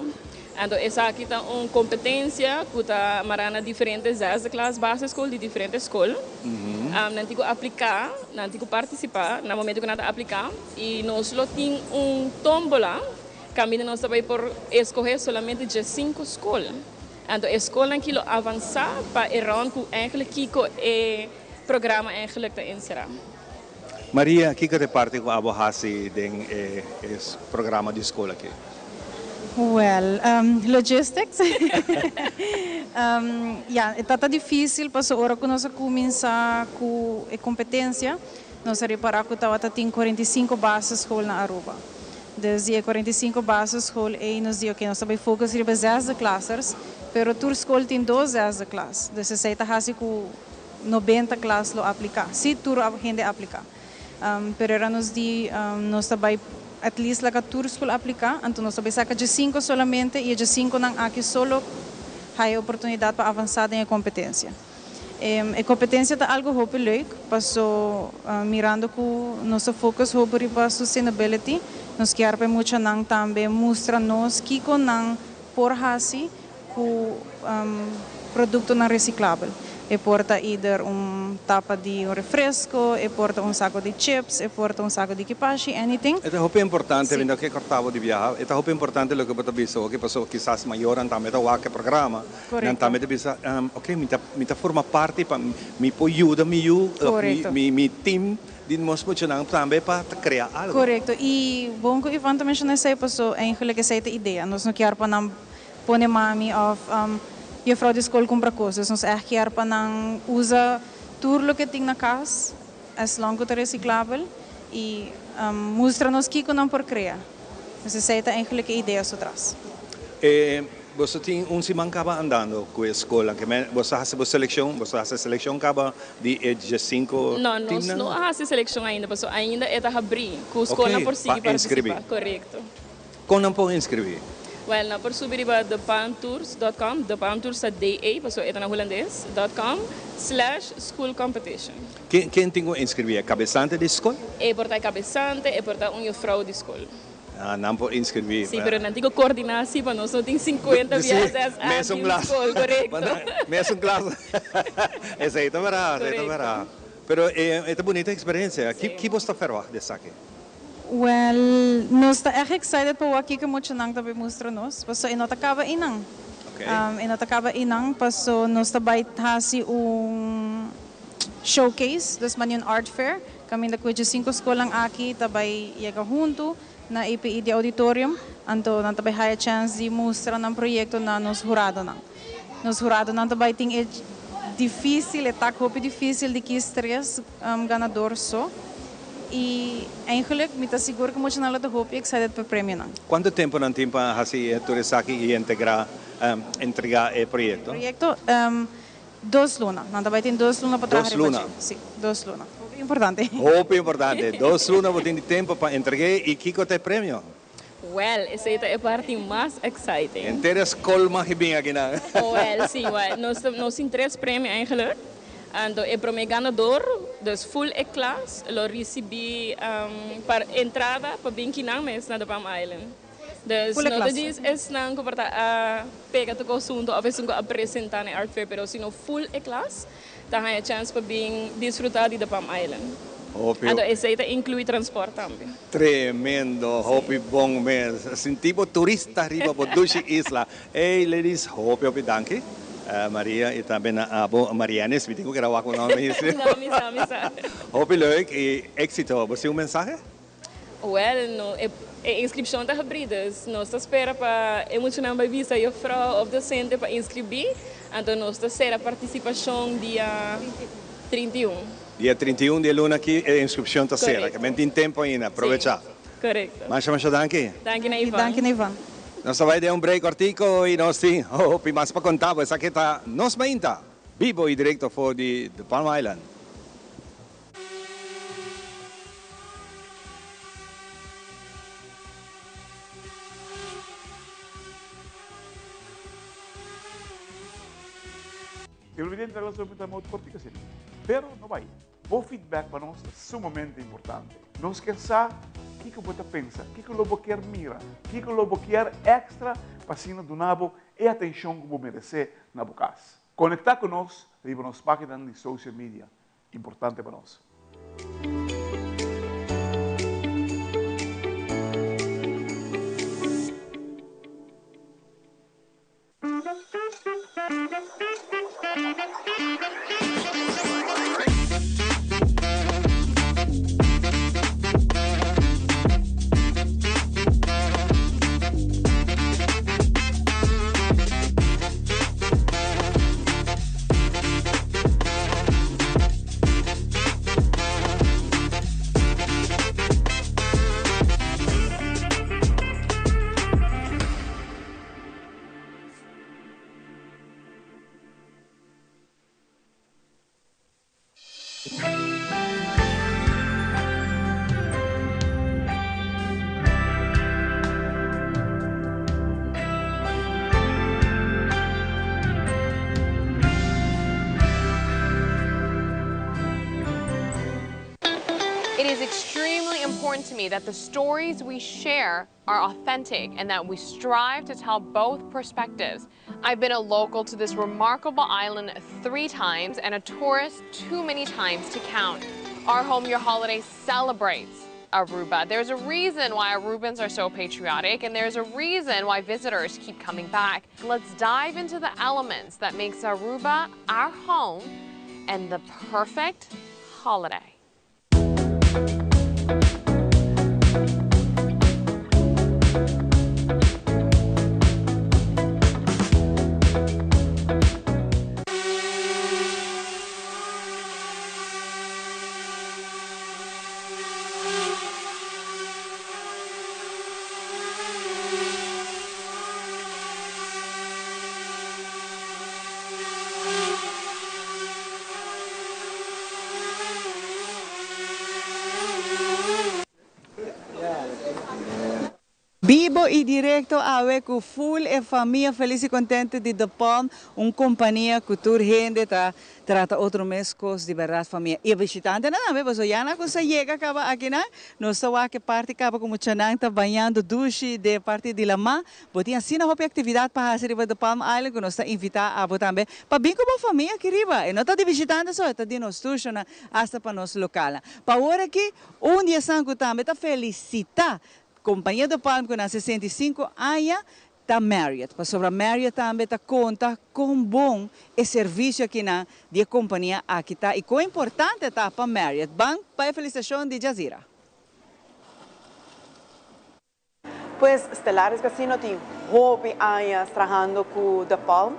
Anto esaki ta un kompetensia ku ta mará na diferente zesde klas basisskol di diferente skol. Nan tin ku apliká, nan tin ku partisipá na momento ku nan ta apliká i nos lo tin un tómbola kaminda nos ta bai por eskohé solamente diesinku skol. Anto e skolnan ki lo avansá pa e round ku eigenlijk kiko e programa eigenlijk ta enserá. Maria, kiko ta e parti ku abo hasi den e programa di skol aki? Well, logistics. Ya, e ta ta dificil pasobra ora cu nos a cuminsa cu e competencia, nos a ripara cu tabata tin 45 basisschool na Aruba. Dus di e 45 basisschool ey nos di ok, nos ta bay focus riba zesde klassers, pero tur school tin dos zesde klas. Dus esey ta haci cu 90 klas lo aplica, si tur hende aplica. Pero era nos di nos ta bai at least laga tur school aplica, anto nos ta bai saca djesinco solamente y e djesinconan aki so lo haya e oportunidad pa avansa den e competencia. E competencia ta algo hopi leuk paso mirando cu nos ta focus hopi riba sustainability, nos kier pa e muchanan tambe mustra nos kico nan por haci Ku produktonan resiklabel. E por ta either un tapa di un refresko, e por ta un sako di chips, e por ta un sako di kipashi, anything. E ta hopi importante, mi no ke korta bo di biaha, e ta hopi importante loke bo ta bisa oki pasobra kisas mayornan tambe ta wak e programa, nan tambe ta bisa, ok mi ta mi ta forma parti pa mi por yuda mi yu of mi mi team di nos muchanan tambe pa ta krea algo. Korekto, i bon ku Ivan ta menshona esei paso eigenlijk esei ta idea, nos no kier pa nan Pone mami of juffrouw di skol kumpra kos. Dus nos ègt kier pa nan usa tur loke tin na kas, as long ku ta resiklabel, i mustra nos kiko nan por krea. Dus esei ta eigenlijk e idea su tras. E boso tin un siman kaba andando ku e skolnan ke men boso a hasi bo selekshon, boso a hasi selekshon kaba di e diesinku No, nos timnan? no a hasi selekshon ainda pasobra ainda e ta habrí ku skolnan Oké, por pa sigui inskribí. partisipá. Korekto. Kon nan por inskribí? Wèl, nan por subi riba depalmtours dòt kòm, depalmtours ta DE, pasobra e ta na hulandes, dòt kòm slash schoolcompetition. Ken ken tin ku inskribí? E kabesante di skol? E por ta e kabesante, e por ta un jufrou di skol. Ah, nan por inskribí. Sí, pero nan tin ku kordiná sí, pa nos no tin 50 Sí, biaha SA mesun di un klas. skol, korekto. Mesun klas. Esei ta bèrdat, esei ta bèrdat. Pero e ta bunita eksperensia. Ki ki bo ta ferwagt di esaki? Well, nos ta echt excited pa wak kiko muchanan ta bay mustra nos, paso e no ta caba eynan. E no ta caba eynan, paso nos ta bay haci un showcase, dus mani un art fair, caminda cu e diescinco scolnan aki ta bay yega hunto na APE di auditorium, anto nan ta bay haya chance di mustra nan proyecto na nos huradonan. Nos huradonan ta bay tin e dificil, e tak hopi dificil di kies tres ganador so. Y eigenlijk mi ta sigur cu muchanan lo ta hopi excited pa e premionan. Cuanto tempo nan tin pa haci tur esaki y integra, entrega e proyecto? Proyecto, dos luna. Nan ta bay tin dos luna pa traha Dos riba luna. dje. Si, dos luna. Hopi importante. Hopi importante. Dos luna bo tin di tempo pa entreg'é y kico ta e premio? Well, esey ta e parti mas exciting. Henter e school mag bin akinan. Well, si, well, nos ta, nos tin tres premio eigenlijk. Anto e prome ganador, dus full e klas, lo ricibi par entrada pa bin kinan mes na de Palm Island. Dus Full e no ta klas. djis esnan cu por ta a pega tur asunto of esun cu a presenta na e art fair, pero sino full e klas ta haña chance pa bin disfruta di de Palm Island. Hopi. Anto esey ta inclui transport tambe. Tremendo, hopi bon mes. Sinti bo turista riba bo dushi isla. Ey ladies, hopi hopi danki. Maria y tambe na abo Marianis, mi tin cu keda wak bo nomber hisi. No, mi sa, mi sa. Hopi leuk y exito. Bo tin un mensahe? Wel, no, e e inscripcion ta habri, dus nos ta spera pa e muchanan bai bisa juffrouw of docente pa inscribi, anto nos ta cera participacion dia 31. Dia 31 di e luna aki e inscripcion ta cera, Correcto. ke men tin tempo ainda, probecha. Si, correcto. Masha masha danki. Danki na Ivan. Danki na Ivan. Nos ta bai den un break cortico y nos tin hopi mas pa conta bo, esaki ta Nos Mainta, bibo y directo for di The Palm Island. Televidente ta laga mi ta mot kortico asina. Pero no bai. Bo feedback pa nos ta sumamente importante. Nos kier sa kiko bo ta pensa, kiko lo bo kier mira, kiko lo bo kier extra pa asina duna bo e atencion ku bo merece na bo kas. Konektá ku nos riba nos páginanan di social media. Importante pa nos. It is extremely important to me that the stories we share are authentic and that we strive to tell both perspectives. I've been a local to this remarkable island three times and a tourist too many times to count. Our Home Your Holiday celebrates Aruba. There's a reason why Arubans are so patriotic and there's a reason why visitors keep coming back. Let's dive into the elements that makes Aruba our home and the perfect holiday. Bibo y directo awe cu full e famia feliz y contento di De Palm, un compania cu tur hende ta trata otro mescos di berdad famia. Y e bishitantenan tambe, pasobra ya nan cu sa yega caba akinan, nos ta wak e parti caba cu muchanan ta bañando dushi den e parti di lama. Bo tin asina hopi actividad pa haci riba De Palm Island cu nos ta invita abo tambe pa bin cu bo famia aki riba. E no ta di bishitante so, e ta di nos tushonan hasta pa nos localnan. Pa awor aki, un di esnan cu tambe ta felicita Compania De Palm cu nan 65 aña ta Marriott. Pasobra Marriott tambe ta conta con bon e servicio akinan di e compania aki ta y con importante ta pa Marriott. Ban pa e felicitacion di Jazira. Pues Stellaris Casino tin hopi añas trahando cu The Palm,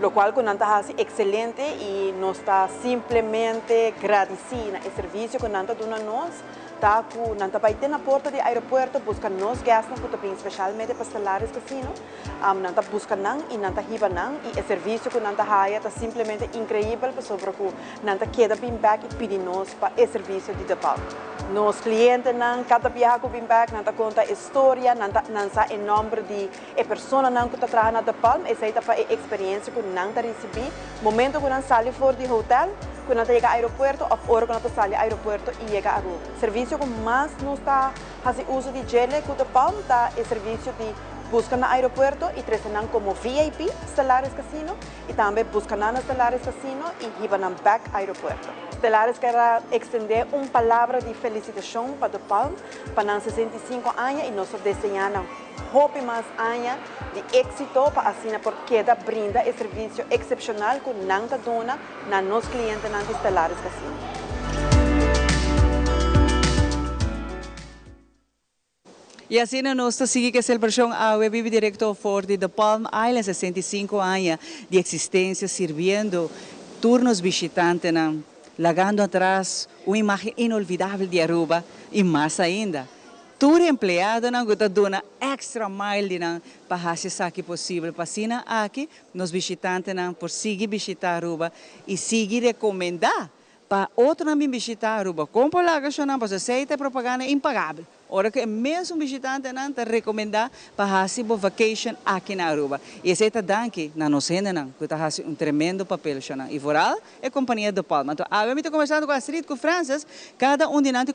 locual cu nan ta haci excelente y nos ta simplemente gradici na e servicio cu nan ta duna nos, ta cu nan ta bay te na porta di aeropuerto busca nos guestnan cu ta bin specialmente pa Stellaris Casino, nan ta busca nan y nan ta hiba nan y e servicio cu nan ta haya ta simplemente increibel pasobra cu nan ta keda bin bek y pidi nos pa e servicio di The Palm. Nos clientenan cada biaha cu bin bek nan ta conta e storia, nan ta nan sa e nomber di e personanan cu ta traha na The Palm, esey ta pa e experiencia cu nan ta ricibi momento cu nan sali for di hotel, cu nan ta yega aeropuerto of ora cu nan ta sali aeropuerto y yega Aruba. Servicio cu mas nos ta haci uso di djele cu The Palm ta e servicio di busca na aeropuerto y trece nan como VIP Stellaris Casino y tambe busca nan na Stellaris Casino y hiba nan bek aeropuerto. Stellaris kier a extende un palabra di felicitacion pa The Palm pa nan 65 aña y nos ta desea nan hopi mas aña di exito pa asina por keda brinda e servicio excepcional cu nan ta duna na nos clientenan di Stellaris Casino. Y asina nos ta sigui cu e celebracion awe bibi directo for di The Palm Island, 65 aña di existencia sirbiendo tur nos bishitantenan, lagando atras un imagen inolvidabel di Aruba y mas ainda, tur empleadonan cu ta duna extra mile di nan pa haci esaki posibel pa asina aki nos bishitantenan por sigui bishita Aruba y sigui recomenda pa otronan bin bishita Aruba. Con por laga shownan pasobra esey ta e propaganda impagabel. Ora ku e mesun bishitantenan ta rekomendá pa hasi bo vacation aki na Aruba. I esei ta danki na nos hendenan ku ta hasi un tremendo papel shonan i vooral e kompania De Palm. Anto awe mi ta kombersando ku Astrid ku Francis, kada un di nan ta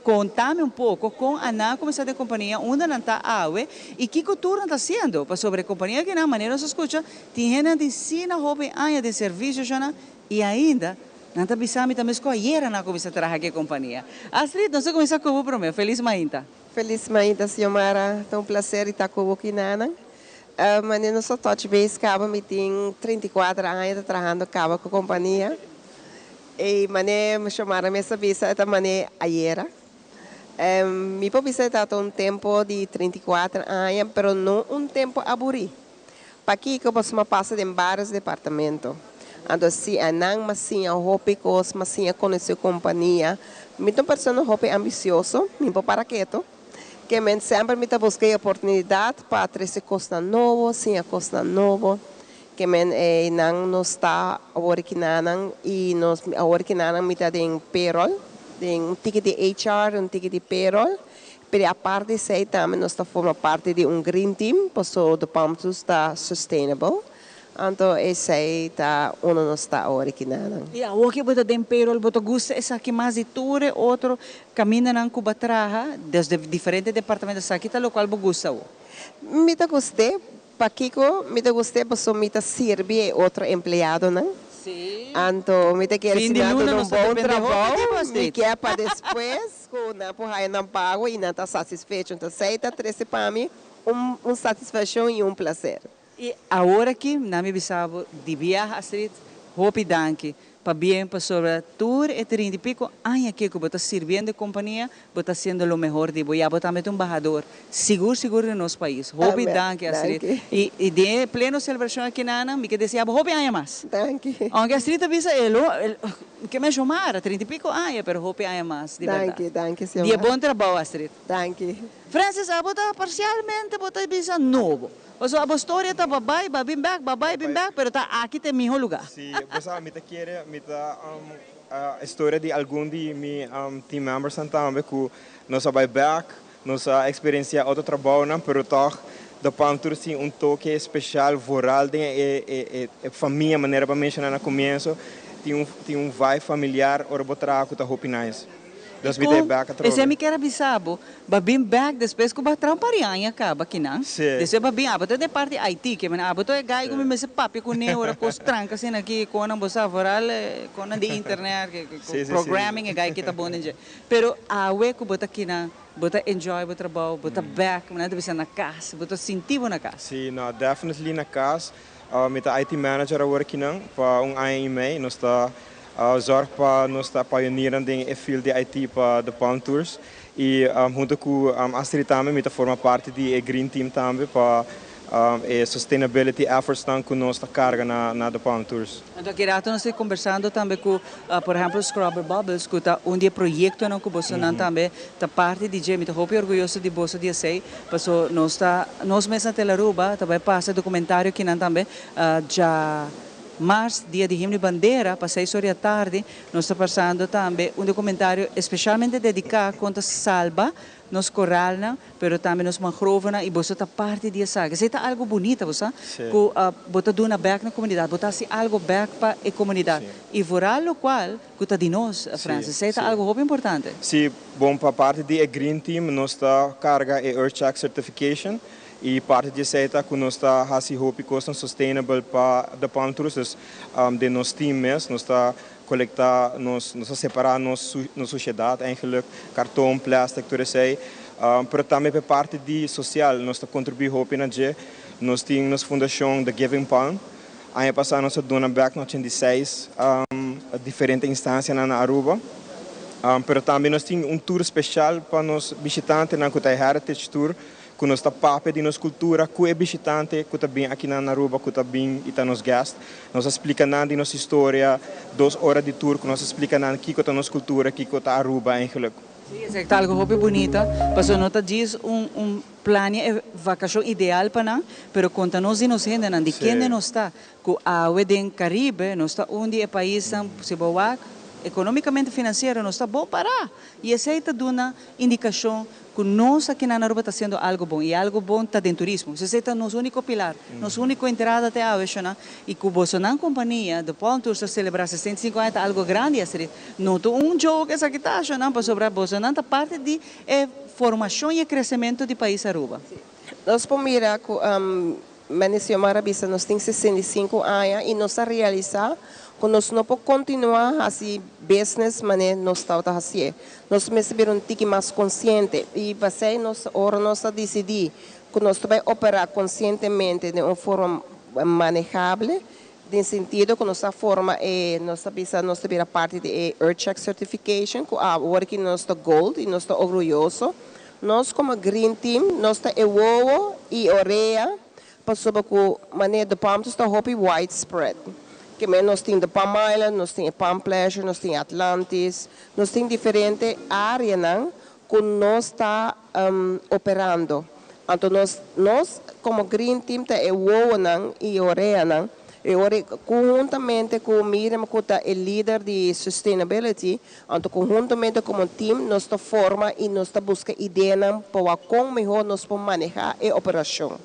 konta mi un poko kon a nan a kuminsá den kompania, unda nan ta awe i kiko tur nan ta hasiendo pasobra e kompania akinan manera nos a skucha tin hendenan tin sina hopi aña den servisio shonan i ainda Nan ta bisa mi ta mes ku ayera nan a kuminsá traha ku e kompania. Astrid, nos a kuminsá ku bo promé. Felis mainta. Felis mainta, Xiomara. Ta un plaser di ta ku bo kinanan. Manera nos a touch base kaba, mi tin 34 aña ta trahando kaba ku kompania. I manera Xiomara mes a bisa, e ta manera ayera. Mi por bisa e tabata un tempu di 34 aña, pero no un tempu aburí. Pakiko pasobra m'a pasa den varios departamento. Anto si anan m'a siña hopi kos, m'a siña konosé kompania. Mi ta un persona hopi ambisioso, mi por para keto. Ke men semper mi ta buska e oportunidat pa trese kosnan nobo, siña kosnan nobo. Ke men einan nos ta awor kinanan i nos awor kinanan mi ta den payroll, den un tiki di HR, un tiki di payroll. Pero aparte di esei tambe nos ta forma parti di un green team paso De Palm Tours ta sustainable. Anto esei ta unda nos ta awor aki nanan. I awor ki bo ta den payroll bo ta gusta esaki mas di tur e otro kamindanan ku bo a traha desde diferente departamento esaki ta lokual bo gusta awor? Mi ta gust'é Pakiko mi ta gust'é? Pasobra mi ta sirbi e otro empleadonan. Anto mi ta kere Fin si di nan luna duna un nos ta bon depende hopi trabou, di bo, mi Astrid. ke pa despues ku nan por haya nan pago i nan ta satisfecho. Anto esei ta trese pa mi un un satisfakshon i un plaser. I awor aki nan mi bisa bo di biaha, Astrid, hopi danki Pabien pasobra tur e trinta i pico aña aki cu bo ta sirbiendo e compania, bo ta haciendo lo mehor di bo. Ya bo tambe ta un bahador sigur sigur di nos pais. Hopi Amen. danki Astrid. Danki. Y y den e pleno celebracion aki nanan mi ke desea bo hopi aña mas. Danki. Aunke Astrid ta bisa e lo e ke men Xiomara trinta i pico aña pero hopi aña mas di berdad. Danki, danki Di e Xiomara. bon trabao Astrid. Danki. Francis abo ta parcialmente bo ta bisa nobo. Pasobra abo storia ta babai, ba bin bek, babai bin bek, pero ta aki ta e miho luga. Si, bo sa, mi ta kere, mi ta e storia di algun di mi team membersnan tambe ku nos a bai bek, nos a eksperensiá otro trabounan, pero tòg De Palm Tours tin un toke speshal vooral den e e famia, manera bo a menshoná na komienso, tin un tin un vibe familiar ora bo traha ku ta hopi nice. Dus mi ta e Kon? bek atrobe. Esei mi kier a bisa bo, Ba bin bek despues ku ba traha un par di aña kaba kinan. Sí. Despues ba bin abo ta den parti IT ke men abo ta e gai ku mi mester papia kuné ora kos tranka asina aki konan bo sa vooral konan di internet ke Sí, sí, sí. programming e gai ki ta bon den dje. Pero awe ku bo ta kinan bo ta enjoy bo trabou bo ta bek nan ta bisa na kas bo ta sinti bo na kas. Sí, no, definitely na kas. Mi ta IT manager awor kinan pa un aña i mei. Nos ta zorg pa nos ta pioniernan den e field di IT pa De Palm Tours. I hunto ku Astrid tambe mi ta forma parti di e Green Team tambe pa e sustainability effortsnan ku nos ta karga na De Palm Tours. Anto aki rato nos ta kombersando tambe ku por ehempel Scrubber Bubbles ku ta un di e proyektonan ku bosonan tambe ta parti di dje. Mi ta hopi orguyoso di boso di esei paso nos ta nos mes na Telaruba ta bai pasa e dokumentario kinan tambe dja mars dia di Himno y Bandera pa seis or di atardi. Nos ta pasando tambe un documentario especialmente dedica con ta salba nos coralnan, pero tambe nos mangrovenan y boso ta parti di esaki. Esey ta algo bunita, bo sa, cu bo ta duna bek na comunidad, bo ta haci algo bek pa e comunidad. Y vooral locual cu ta di nos, Francis. Esey ta algo hopi importante. Si, bon, pa parti di e Green Team nos ta carga e EarthCheck Certification y parti di esey ta cu nos ta haci hopi cosnan sustainable pa De Palm Tours. Dus den nos team mes nos ta colecta nos, nos ta separa nos nos suciedad eigenlijk, carton, plastic, tur esey. Pero tambe pa e parti di social nos ta contribui hopi na dje. Nos tin nos fundacion The Giving Palm. Aña pasa nos a duna bek na 86 diferente instancianan na Aruba. Pero tambe nos tin un tour special pa nos bishitantenan cu ta e Heritage Tour. Ku nos ta papia di nos kultura ku e bishitante ku ta bin akinan na Aruba ku ta bin i ta nos guest. Nos a splika nan di nos historia, dos ora di tour ku nos a splika nan kiko ta nos kultura, kiko ta Aruba eigenlijk. Sí, esaki ta algo hopi bunita, pasobra no ta djis un un plania e vakashon ideal pa nan, pero konta nos di nos hendenan, di kende nos ta, ku awe den Karibe nos ta un di e paisnan, si bo wak, Economicamente financiero nos ta bon para y esey ta duna indicacion cu nos aki na Aruba ta haciendo algo bon y algo bon ta den turismo. Esey ta nos unico pilar, nos unico entrada te awe shona y cu bosonan compania De Palm Tours ta celebra 65 aña ta algo grandi Astrid. No ta un joke esaki ta shona pasobra bosonan ta parti di e formacion y e crecemento di pais Aruba. Nos por mira cu Manny Xiomara bisa nos tin 65 aña y nos a realisa cu nos no por continua haci business mane nos tabata hacié. Nos mester bira un tiki mas consciente y pasey nos ora nos a dicidi cu nos ta bay opera conscientemente den un forma manehable den sentido cu nos a forma e nos a bisa nos ta bira parti di e EarthCheck Certification cu awor aki nos ta gold y nos ta orguyoso. Nos como Green Team nos ta e wowo y orea pasobra cu manera De Palm ta hopi widespread. Ke men nos tin De Palm Island, nos tin e Palm Pleasure, nos tin Atlantis, nos tin diferente areanan cu nos ta operando. Anto nos nos como Green Team ta e wowonan y oreanan y ora conhuntamente cu Miriam cu ta e lider di sustainability, anto conhuntamente como team nos ta forma y nos ta busca ideanan pa wak con mehor nos por maneha e operacion.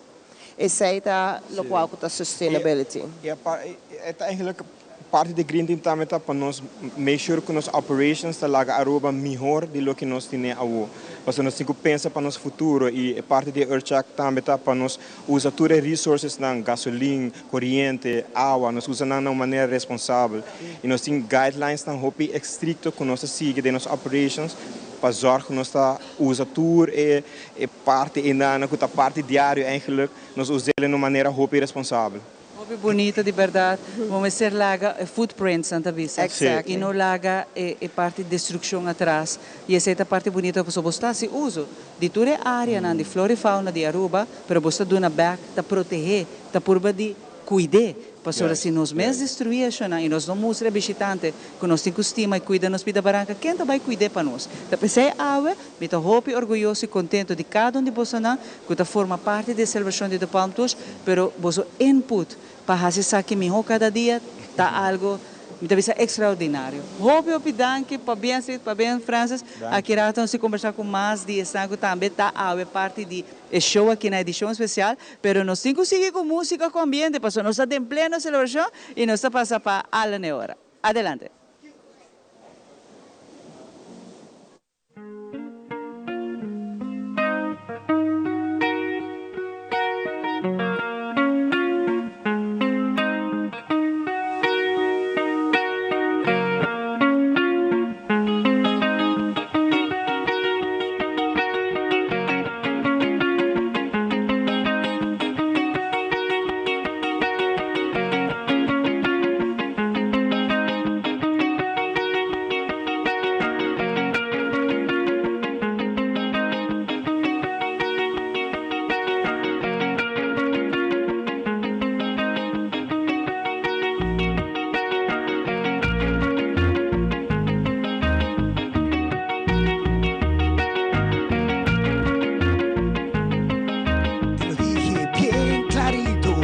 Esey ta locual cu ta sustainability. Y e ta eigenlijk parti di Green Team tambe ta pa nos make sure cu nos operations ta laga Aruba mihor di loke nos tine awo. Pasobra nos tin cu pensa pa nos futuro y e parti di EarthCheck tambe ta pa nos usa tur e resources nan, gasolin, coriente, awa, nos usa nan na un manera responsabel. Y nos tin guidelines nan hopi estricto cu nos ta sigui den nos operations pa zorg cu nos ta usa tur e e parti einan cu ta parti diario eigenlijk, nos us'el na un manera hopi responsabel. Hopi bunita di berdad. Bo mester laga e footprints nan ta bisa. Exactly. Y no laga e e parti destruccion atras. Y esey ta parti bunita pasobra bo sta haci uso di tur e areanan di flora y fauna di Aruba, pero bo sta duna bek, ta protehe, ta purba di cuid'e. Pasobra si nos mes destrui eshonan y nos no mustra e bishitante cu nos tin cu stima y cuida nos pida baranca, ken ta bay cuid'e pa nos? Ta p'esey awe mi ta hopi orguyoso y contento di cada un di bosonan cu ta forma parti di e celebracion di De Palm Tours, pero boso input pa haci esaki miho cada dia ta algo, mi ta bisa, extraordinario. Hopi hopi danki, pabien Astrid, pabien Francis. Aki rato nos tin combersa cu mas di esnan cu tambe ta awe parti di e show aki na edicion especial, pero nos tin cu sigui cu musica cu ambiente pasobra nos ta den pleno celebracion y nos ta pasa pa Alan e ora. Adelante. Te lo dije bien clarito.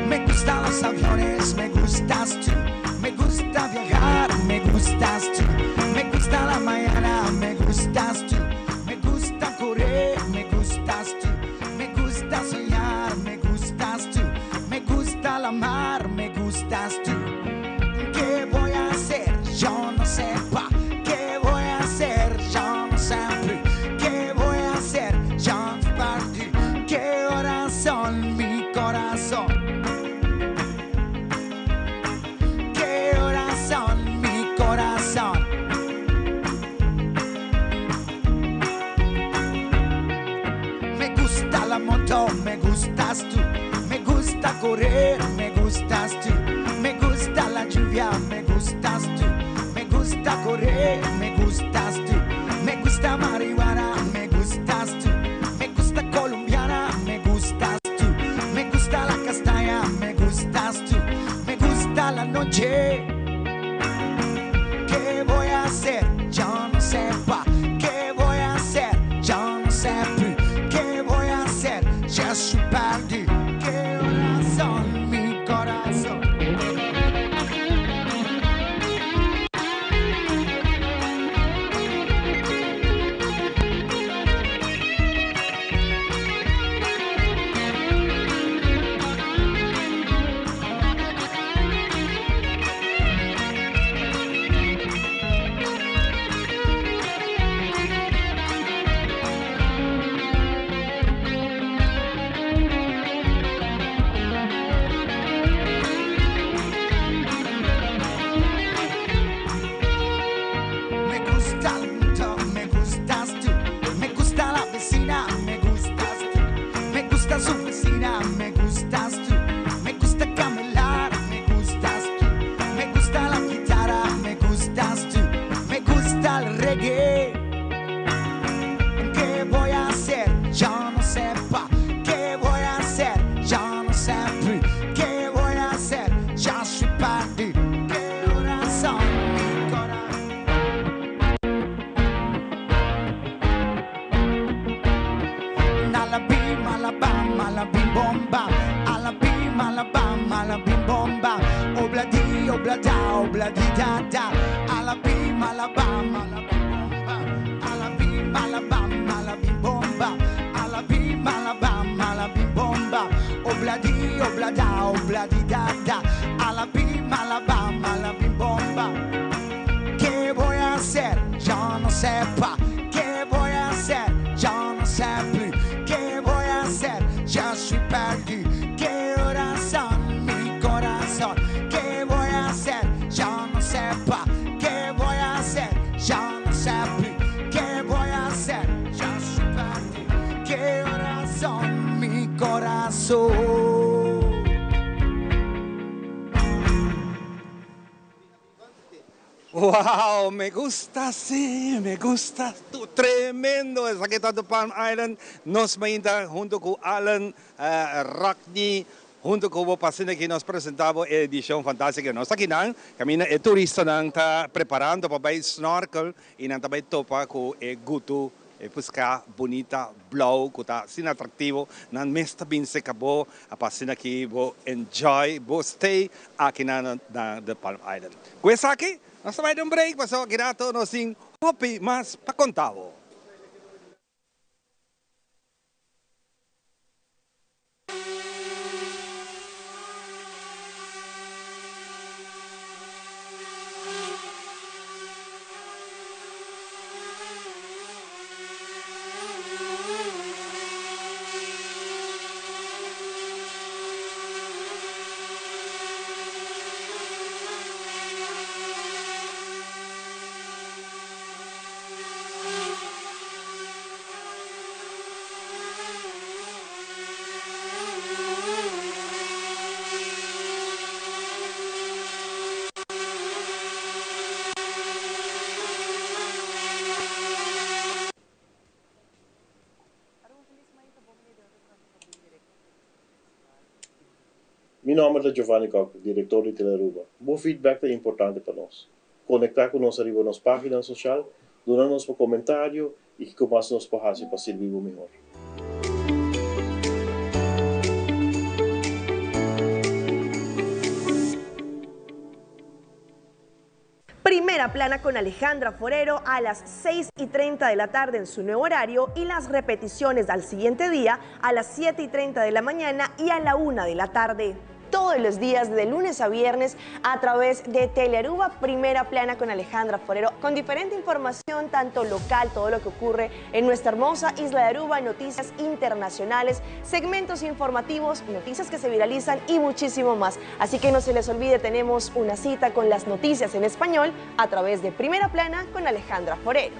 Me gustan los aviones, me gustas tú. Me gusta viajar, me gustas tú. Me gusta la mañana, me gustas tú. Me gusta correr, me gustas tú. Me gusta soñar, me gustas tú. Me gusta la mar, me gustas tú. ¿Qué voy a hacer? Yo no sé pa. ¿Qué voy a hacer? Yo no sé plus. ¿Qué voy a hacer? Yo no perdí. ¿Qué horas son mi corazón? ¿Qué horas son mi corazón? Me gusta la moto, me gustas tú. Me gusta correr, me gustas tú. Me gusta la lluvia, me gustas tú. Me gusta correr, me gustas tú. Me gusta marihuana, me gustas tú. Me gusta colombiana, gusta su oficina, me gustas tú. Me gusta camelar, me gustas tú. Me gusta la guitarra, me gustas tú. Me gusta el reggae. ¿Qué voy a hacer? Yo no sé pa. ¿Qué voy a hacer? Yo no sé plus. ¿Qué voy a hacer? Ya soy perdu. ¿Qué corazón? Mi corazón. Alabim, alabam, alabim, bomba. Alabim, alabam, alabim, bomba. Obladi, oblada, obladi, da, da. Alabim, alabam, alabim, bomba. Alabim, alabam, alabim, bomba. Alabim, alabam, alabim, bomba. Obladi, oblada, obladi, da, da. Alabim, alabam, alabim, bomba. ¿Qué voy a hacer? Yo no sé pa. ¿Qué voy a hacer? Yo no sé plus. ¿Qué voy a hacer? Ya soy perdu. ¿Qué corazón? Mi corazón. ¿Qué voy a hacer? Yo no sé pa. ¿Qué voy a hacer? Yo no sé plus. ¿Qué voy a hacer? Ya soy perdu. ¿Qué corazón? Mi corazón. Wow, me gusta sí, me gusta tú. Tremendo. Esaki ta The Palm Island. Nos mainta hunto cu Alan uh, Rockney, hunto cu bo pasina aki nos presenta bo e edicion fantastica. Nos ta akinan, caminda e turistanan ta preparando pa bay snorkel y nan ta bay topa cu e gutu E piská bunita blou ku ta asina atraktivo, nan mes ta bin seka bo pa asina ki bo enjoy bo stay aki na na The Palm Island. Ku esaki nos ta bai den un break pasobra aki rato nos tin hopi mas pa konta bo. Mi nomber ta Giovanni Kock, director di Telearuba. Bo feedback ta importante pa nos. Conecta cu nos ariba nos pagina social, duna nos bo comentario y kico mas nos por haci pa sirbi bo mihor. Primera plana con Alejandra Forero a las 6 y 30 de la tarde en su nuevo horario y las repeticiones al siguiente día a las 7 y 30 de la mañana y a la 1 de la tarde todos los días de lunes a viernes a través de Telearuba Primera Plana con Alejandra Forero, con diferente información, tanto local, todo lo que ocurre en nuestra hermosa isla de Aruba, noticias internacionales, segmentos informativos, noticias que se viralizan y muchísimo más. Así que no se les olvide, tenemos una cita con las noticias en español a través de Primera Plana con Alejandra Forero.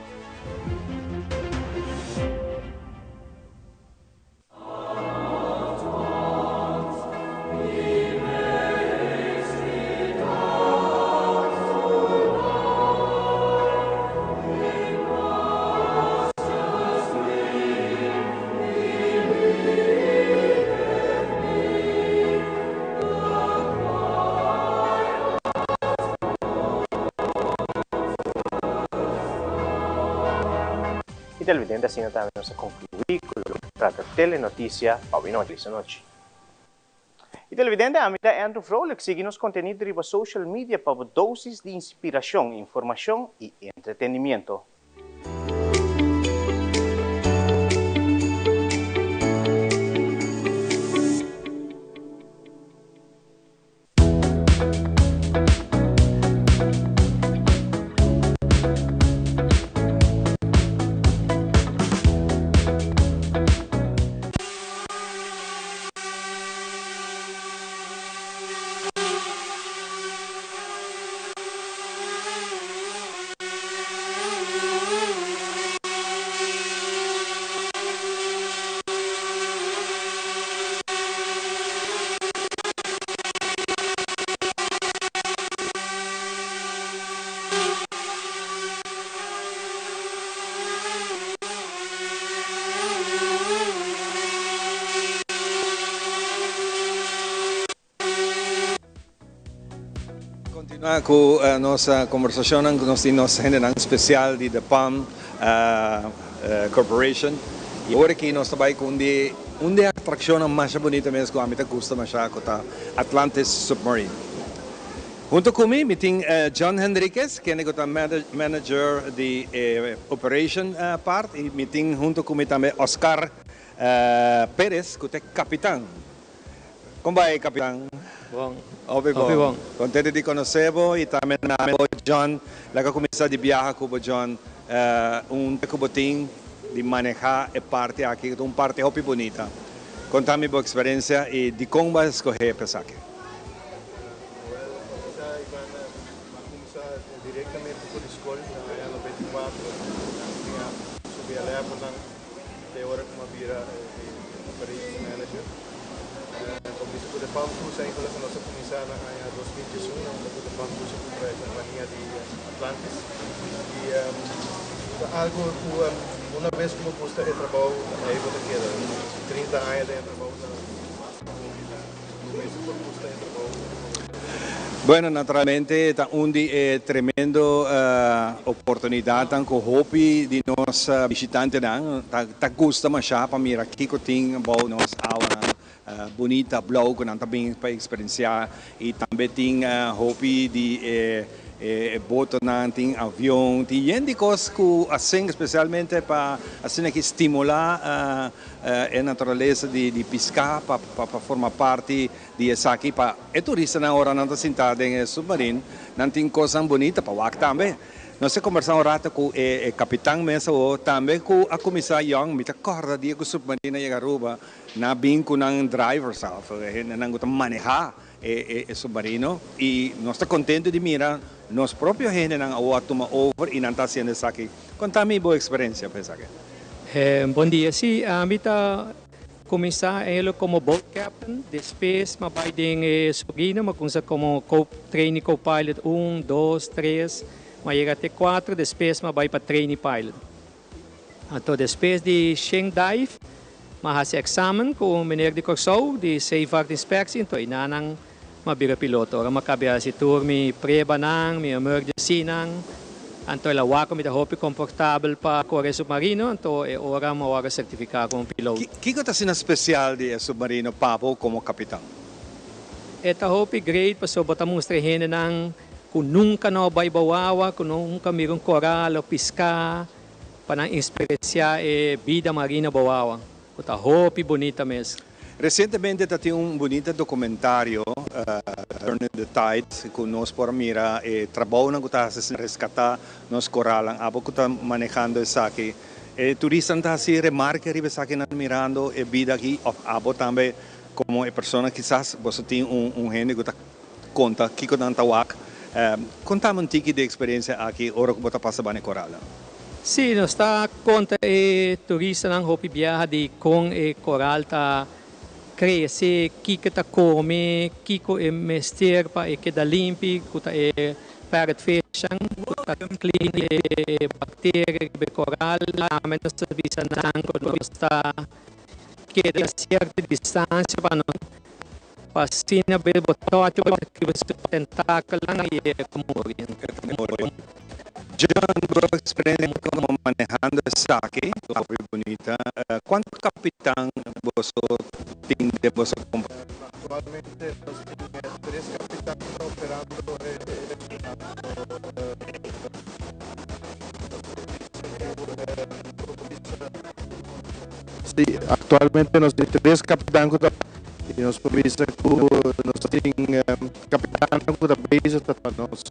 Y televidente asina tambe nos a conclui cu loke ta trata Telenoticia pa awe nochi. Feliz anochi. Y televidente ami ta Andrew Vrolijk sigui nos contenido riba social media pa bo dosis di inspiracion, informacion y entretenimiento. Continua cu nos conversacionnan cu nos tin nos hendenan special di De Palm Corporation. Y ora aki nos ta bay cu un di un di e atraccionnan masha bunita mes cu ami ta gusta masha cu ta Atlantis Submarine. Hunto cu mi, mi tin John Henriquez, kende cu ta manager di e operation part y mi tin hunto cu mi tambe Oscar Perez cu ta e capitan. Con bay capitan? Bon. Hopi bon. Hopi bon. Contento di conoce bo y tambe na bo John. Laga cuminsa di biaha cu bo John. Un cu bo tin di maneha e parti aki cu ta un parti hopi bunita. Conta mi bo experiencia y dicon bo a escoge pa esaki. Wel, pa cuminsa Ivan, a cuminsa directamente for di scol na aña 94. Mi a subi a levelnan te ora cu mi a bira e operations manager. Pa bisa cu De Palm Tours eigenlijk nos a cuminsa na aña 2011 unda cu De Palm Tours a cumpra e compania di Atlantis. Y ta algo cu una vez cu bo gusta e trabou ahí bo ta keda. 30 aña den e trabou ta basta hopi. Bo mester por gusta e trabou. Bueno, naturalmente ta un di e tremendo oportunidadnan cu hopi di nos bishitantenan ta gusta masha pa mira kico tin bou nos awanan bunita blou cu nan ta bin pa experiencia y tambe tin hopi di e E botonan, tin avion, tin yen di kos ku a sing spesialmente pa asina ki stimulá e naturalesa di piská pa pa forma parti di esaki pa e turistanan ora nan ta sintá den e submarin nan tin kosnan bunita pa wak tambe. Nos a kombersá un rato ku e kapitan mes awor tambe ku a kuminsá yòn, mi ta kòrda dia ku submarin a yega Aruba nan a bin ku nan drivers òf e hendenan ku ta manehá e submarino y nos ta contento di mira nos propio hendenan awor a tuma over y nan ta haciendo esaki. Conta mi bo experiencia pa esaki. Bon dia. Si, ami ta cuminsa eigenlijk como boat captain, despues mi a bay den e submarino, mi a cuminsa como trainee co-pilot un, dos, tres, mi a yega te cuatro, despues mi a bay pa trainee pilot. Anto despues di shen dive m'a hasi examen ku un meneer di Kòrsou di Zeevaartinspectie anto einanan m'a bira piloto. Ora m'a kabia hasi tur mi prebanan, mi emergencynan, anto el a wak ku mi ta hopi komportabel pa kore e submarino, anto e ora m'a wòrdu sertifiká komo piloto. Kiko ta asina spesial di e submarino pa bo komo kapitan? E ta hopi great pasobra bo ta mustra e hendenan ku nunka no a bai bou awa, ku nunka mira un koral o piská, pa nan eksperensiá e bida marino bou awa, ku ta hopi bunita mes. Resientemente ta tin un bunita dokumentario, Turning the Tide, ku nos por a mira e trabounan ku ta hasi reskatá nos koralnan. Abo ku ta manehando esaki, e turistanan ta hasi remarke riba esakinan mirando e bida aki òf abo tambe komo e persona kisas boso tin un hende ku ta Konta kiko nan ta wak. Konta mi un tiki di eksperensia aki ora ku bo ta pasa banda e koralnan. Sí, nos ta konta e turistanan hopi biaha di kon e koral ta krese, kiko e ta kome, kiko e mester pa e keda limpi, ku ta e parrotfishnan ku ta clean e bakteria riba e koral. Tambe nos ta bisa nan ku nos ta keda sierto distansia pa no Pa asina bes bo tochi bo ta riba su tentakelnan y e ta muri. John, bo experiencia como manehando esaki ta hopi bunita. Cuanto capitan boso tin den boso compania? Actualmente nos tin tres capitan cu ta operando e Si, actualmente nos tin tres capitan cu ta y nos por bisa cu nos tin capitannan cu ta bezig ta pa nos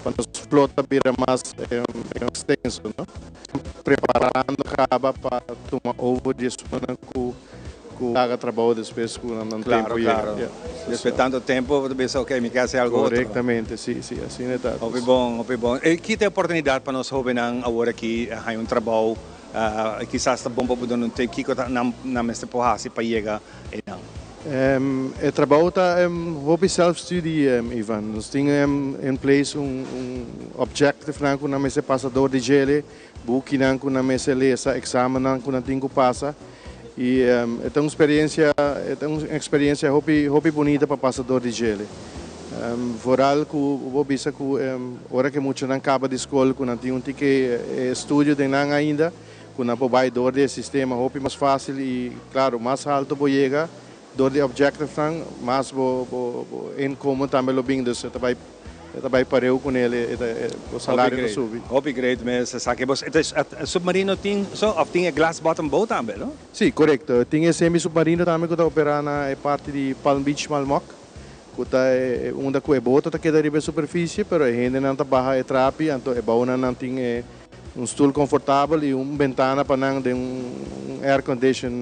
pa nos flota bira mas extenso, no. Preparando caba pa tuma over di esunnan cu cu haga trabou despues cu nan Claro, tempo yega. claro. Yeah. Despues tanto tempo bo ta bisa ok mi ke haci algo otro. Correctamente, si, si, asina e ta. Hopi bon, hopi bon. E ki ta e oportunidad pa nos hobennan awor aki haña un trabou? Kisas ta bon pa bo duna un tip kiko ta nan nan mester por hasi pa yega einan. E trabou ta hopi self study Ivan. Nos tin in place un un objectivenan ku nan mester pasa dor di djele, bukinan ku nan mester lesa, examennan ku nan tin ku pasa. I e ta un experiencia e ta un experiencia hopi hopi bunita pa pasa dor di djele. Vooral ku bo bisa ku ora ku e muchanan kaba di skol ku nan tin un tiki estudio den nan ainda ku nan por bai dor di e sistema hopi mas fásil i klaro mas haltu bo yega dor di objectivenan mas bo bo inkomen tambe lo bin dus e ta bai e ta bai pareu kuné bo salario ta subi. Hopi great mes esaki. Bo e submarino tin so of tin e glass bottom boat tambe no? Sí, korekto. Tin e semi submarino tambe ku ta operá na e parti di Palm Beach Malmok. Ku ta e unda ku e boto ta keda riba e superfisie, pero e hendenan ta baha e trapi, anto e bounan nan tin e un stul konfortabel i un bentana pa nan den un air condition.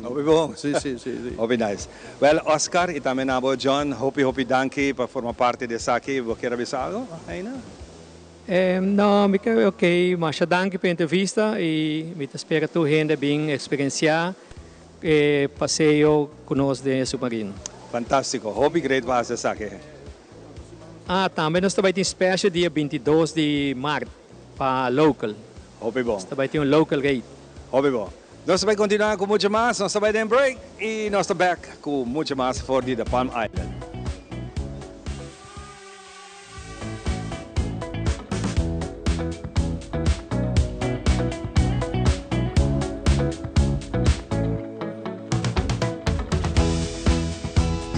Hopi bon. Si, si, si, si. Hopi nice. Well, Oscar i tambe na bo John, hopi hopi danki pa forma parti di esaki. Bo kier a bisa algo ainda? No, mi ke ok. Masha danki pa e entrevista i mi ta spera tur hende bin eksperensiá E paseo cu nos den e submarino. Fantastico, hopi great pa haci esaki. Ah, tambe nos ta bay tin special dia 22 di maart pa local. Hopi bon. Nos ta bay tin un local rate. Hopi bon. Nos ta bay continua cu mucho mas, nos ta bay den break y nos ta back cu mucho mas for di The Palm Island.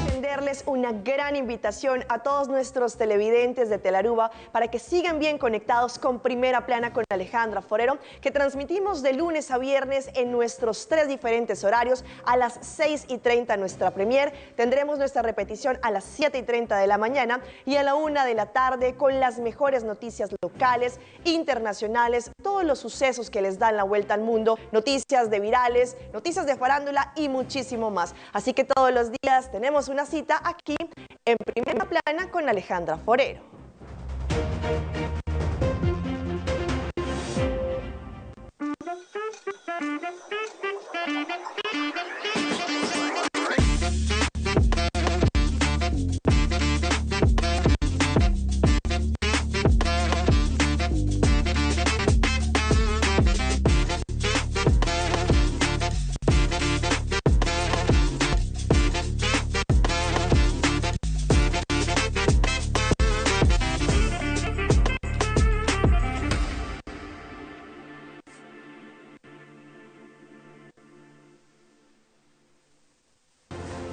Extenderles una gran invitación a todos nuestros televidentes de Telaruba para que sigan bien conectados con Primera Plana con Alejandra Forero, que transmitimos de lunes a viernes en nuestros tres diferentes horarios a las 6 y 30 nuestra premier. Tendremos nuestra repetición a las 7 y 30 de la mañana y a la 1 de la tarde con las mejores noticias locales, internacionales, todos los sucesos que les dan la vuelta al mundo, noticias de virales, noticias de farándula y muchísimo más. Así que todos los días tenemos una cita aquí en Primera Plana con Alejandra Forero.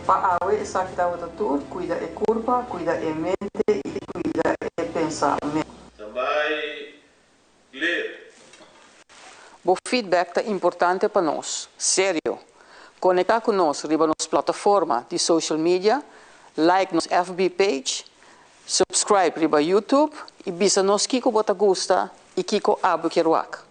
Pa awe esaki tabata tur, cuida e curpa, cuida e mente y cuida e pensamento. Standby, clear. Bo feedback ta importante pa nos. Serio. Conecta cu nos riba nos plataforma di social media, like nos FB page, subscribe riba YouTube y bisa nos kico bo ta gusta y kico abo kier wak.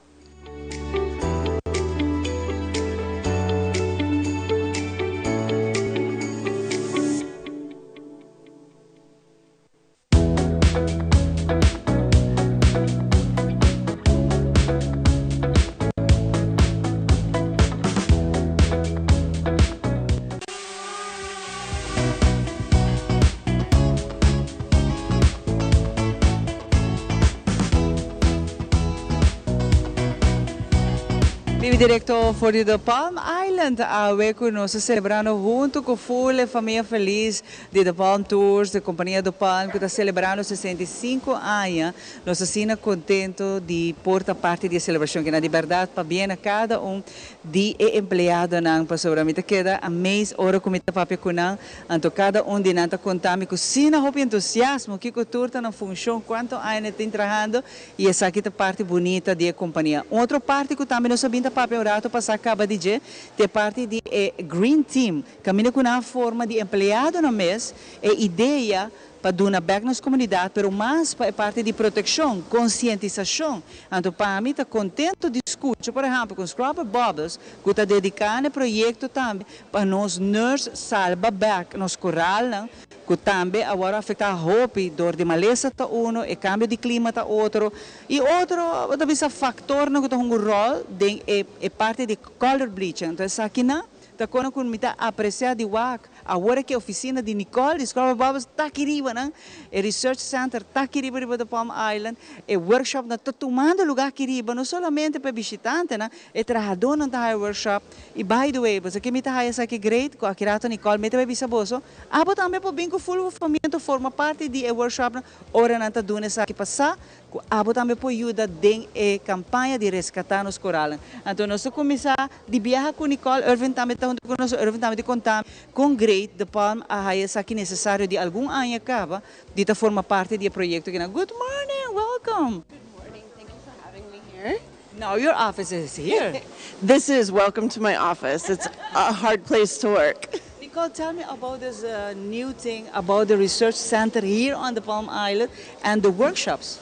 Bibi directo for di The Palm Island awe cu nos ta celebrando hunto cu full e famia feliz di The Palm Tours, di compania The Palm cu ta celebrando 65 aña. Nos ta asina contento di por ta parti di e celebracion aki. Di berdad pabien na cada un di e empleadonan pasobra mi ta keda amazed ora cu mi ta papia cu nan. Anto kada un di nan ta konta mi ku sina hopi entusiasmo kiko tur ta nan funshon, kuantu aña nan tin trahando i esaki ta parti bunita di e kompania. Un otro parti ku tambe nos a bin ta papia un rato pasá kaba di dje ta e parti di e Green Team, kaminda ku nan a forma di empleadonan mes e idea pa duna bek nos komunidat pero mas pa e parti di protekshon, konsientisashon. Anto pa mi ta kontento di skucha por ehèmpel ku Scrubber Bubbles ku ta dediká na e proyekto tambe Pa nos nurse salba bek nos koralnan ku tambe a wòrdu afektá hopi dor di malesa ta uno, e kambio di klima ta otro i otro bo ta bisa faktornan ku ta hunga un ròl den e e parti di color bleaching. Anto esakinan Ta kono ku mi ta apresiá di wak awor ku e ofisina di Nicole Discover Bubbles ta aki riba nan, e Research Center ta aki riba riba De Palm Island, e workshopnan ta tumando lugá aki riba, no solamente pa e bishitantenan, e trahadónan ta haya workshop. I by the way, boso ke mi ta haya esaki great ku aki rato Nicole mete bai bisa boso, abo tambe por bin ku full bo famia ta forma parti di e workshopnan ora nan ta duna esaki pa sa ku abo tambe por yuda den e kampaña di reskatá nos koralnan. Anto nos ta kuminsá di biaha ku Nicole, Irvin tambe ta huntu ku nos, Irvin tambe ta konta kon great De Palm a haya esaki nesesario di algun aña kaba di ta forma parti di e proyekto kinan. Good morning! Welcome! Good morning, thank you for having me here. Now your office is here. This is welcome to my office. It's a hard place to work. Nicole, tell me about this new thing about the research center here on the Palm Island and the workshops.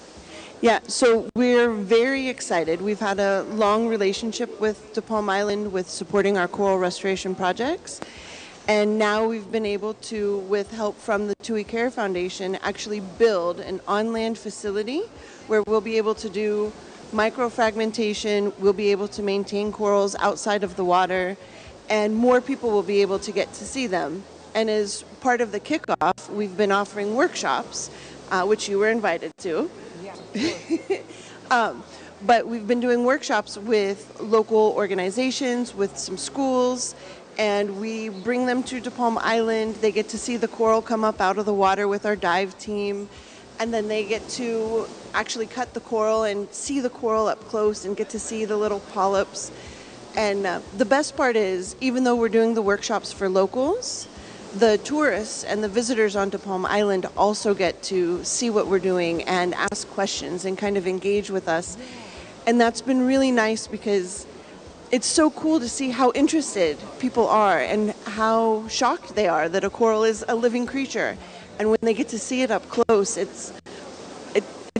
Yeah, so we're very excited. We've had a long relationship with De Palm Island with supporting our coral restoration projects. And now we've been able to, with help from the Tui Care Foundation, actually build an on-land facility where we'll be able to do microfragmentation, we'll be able to maintain corals outside of the water, and more people will be able to get to see them. And as part of the kickoff, we've been offering workshops, which you were invited to. But we've been doing workshops with local organizations, with some schools, and we bring them to De Palm Island. They get to see the coral come up out of the water with our dive team, and then they get to actually cut the coral and see the coral up close and get to see the little polyps. And the best part is, even though we're doing the workshops for locals, the tourists and the visitors onto Palm Island also get to see what we're doing and ask questions and kind of engage with us. And that's been really nice because it's so cool to see how interested people are and how shocked they are that a coral is a living creature. And when they get to see it up close, it's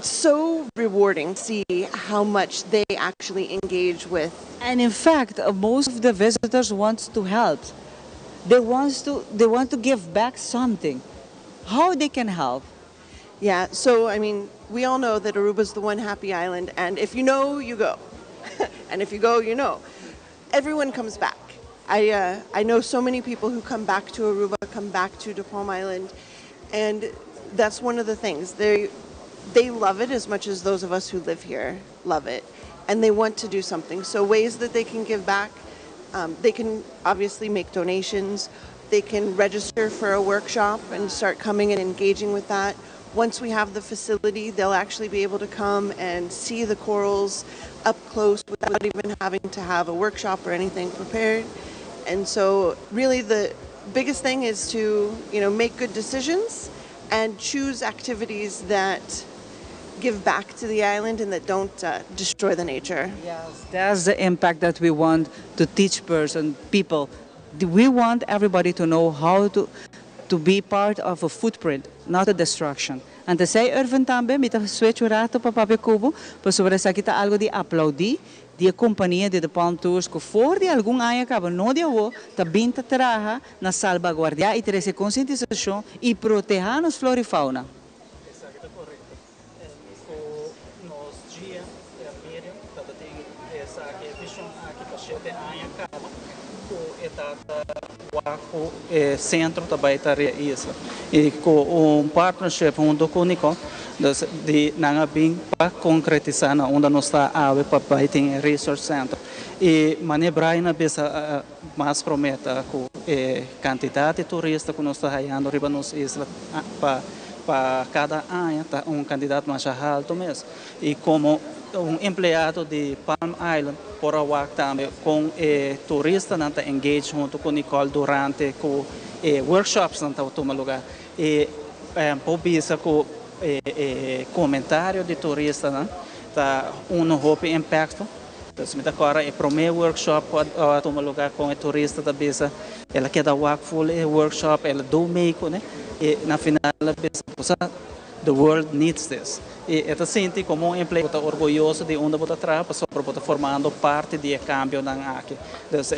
so rewarding to see how much they actually engage with. And in fact, most of the visitors want to help. They want to give back something. How they can help? Yeah, so I mean, we all know that Aruba's the one happy island, and if you know, you go. And if you go, you know. Everyone comes back. I know so many people who come back to Aruba, come back to De Palm Island, and that's one of the things. They love it as much as those of us who live here love it, and they want to do something. So ways that they can give back, they can obviously make donations, they can register for a workshop and start coming and engaging with that. Once we have the facility, they'll actually be able to come and see the corals up close without even having to have a workshop or anything prepared. And so really the biggest thing is to make good decisions and choose activities that give back to the island and that don't destroy the nature. Yes, that's the impact that we want to teach person, people. We want everybody to know how to be part of a footprint, not a destruction. Anto esey Irvin tambe, mi ta switch un rato pa papia cu bo, pasobra esaki ta algo di aplaudi, di compania di De Palm Tours, cu for di algun aña caba, no di awo, ta bin ta traha na salvaguardia y trece concientisacion y proteha nos flora y fauna. Exacto, correcto. Cu nos guia, Miriam, cu tin esaki vision aki pa 7 aña caba, cu e ta cu centro tambe ta isla. Y cu un partnership hunto cu Nicole, dus di nan a bin pa concretisa na unda nos ta awe pa tin research center. Y manera Brian a bisa mas prome ta cu e cantidad di turista cu nos ta hayando riba nos isla pa cada aña ta un cantidad mas halto mes. Y como un empleado di Palm Island por a wak tambe cu e turistanan ta engage hunto cu Nicole durante cu e workshops nan ta tuma luga. Y por bisa cu e comentario di turistanan ta un hopi impacto. Anto, mi ta corda e prome workshop a tuma luga cu e turista ta bisa, el a keda wak full e workshop, el a do make, ne? Y na final el a bisa, "The world needs this." Y e ta sinti como un empleado ta orguyoso di unda bo ta traha, pasobra bo ta formando parti di e cambionan aki. Anto,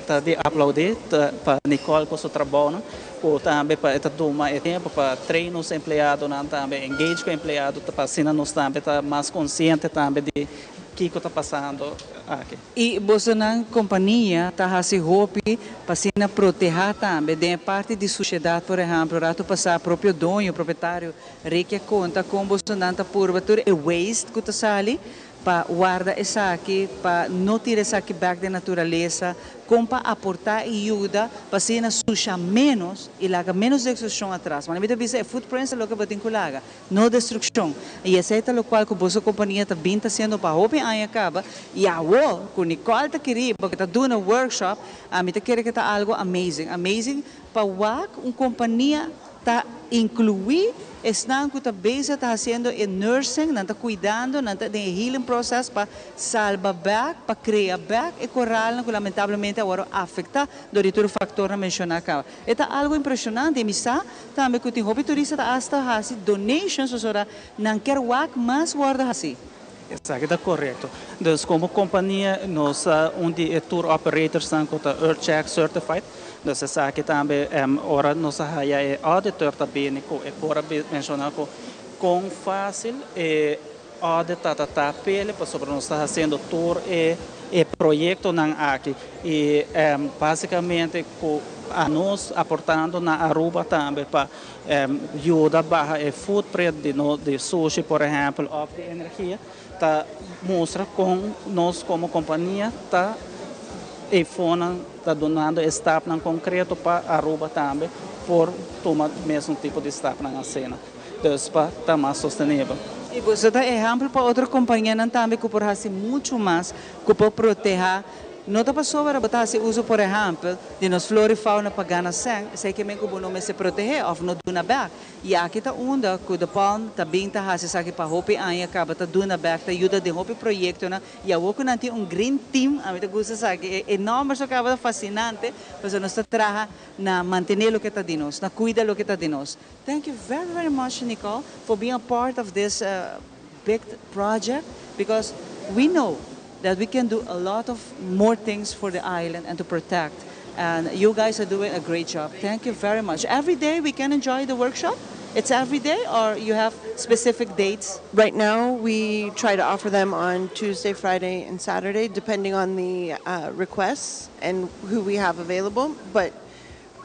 ta di aplaudi pa Nicole cu su trabou, no? Cu tambe pa ta tuma e tempo pa train e empleadonan tambe, engage cu e empleado, pa asina nos tambe ta mas consciente tambe di kiko ta pasando aki. I bosonan kompania ta hasi hopi pa asina protehá tambe den e parti di sushedat, por ehèmpel ratu pasá propio doño, propietario Ricky a konta kon bosonan ta purba tur e waste ku ta sali pa warda esaki, pa no tira esaki bèk den naturalesa, kon pa aportá i yuda pa asina susha ménos i laga ménos destrukshon atras. Manera mi ta bisa e footprints ta loke bo tin ku laga, no destrukshon. I esei ta lokual ku boso kompania ta bin ta hasiendo pa hopi aña kaba i awor ku Nicole ta kiri bo ta duna workshop, ami ta kere ku ta algu amazing, amazing pa wak un kompania ta inkluí esnan ku ta bezig ta hasiendo e nursing, nan ta kuidando, nan ta den e healing process pa salba bèk, pa krea bèk e koralnan ku lamentablemente a wòrdu afektá dor di tur e faktornan menshoná kaba. E ta algu impreshonante i mi sa tambe ku tin hopi turista ta asta hasi donations pasobra nan kier wak mas wòrdu hasi. Esaki ta korekto. Dus komo kompania nos ta un di e tour operatorsnan ku ta EarthCheck certified. Dus esaki tambe ora nos a haya e auditor ta bini ku e por a menshoná ku kon fásil e audit ta ta ta pele pasobra nos ta hasiendo tur e e proyektonan aki i básikamente ku anos aportando na Aruba tambe pa yuda baha e footprint di no di sushi por ehèmpel òf di energia ta mustra kon nos komo kompania ta eifonan ta dunando e stapnan konkreto pa Aruba tambe por tuma mesun tipo di stapnan asina dus pa ta mas sostenibel. I boso ta ehèmpel pa otro kompanianan tambe ku por hasi muchu mas ku por protehá. No ta pasobra bo ta hasi uso, por ehèmpel, di nos flora i fauna pa gana sèn, esei ke men ku bo no mester protehé òf no duna bèk. I aki ta unda ku De Palm ta bin ta hasi esaki pa hopi aña kaba ta duna bèk, ta yuda den hopi proyektonan. I awor ku nan tin un green team, ami ta gusta esaki, e nòmber so kaba ta fasinante, pasobra nos ta traha na mantené loke ta di nos, na kuida loke ta di nos. Thank you very very much Nicole for being a part of this big project because we know that we can do a lot of more things for the island and to protect and you guys are doing a great job. Thank you very much. Every day we can enjoy the workshop? It's every day or you have specific dates? Right now we try to offer them on Tuesday, Friday and Saturday depending on the uh, requests and who we have available. But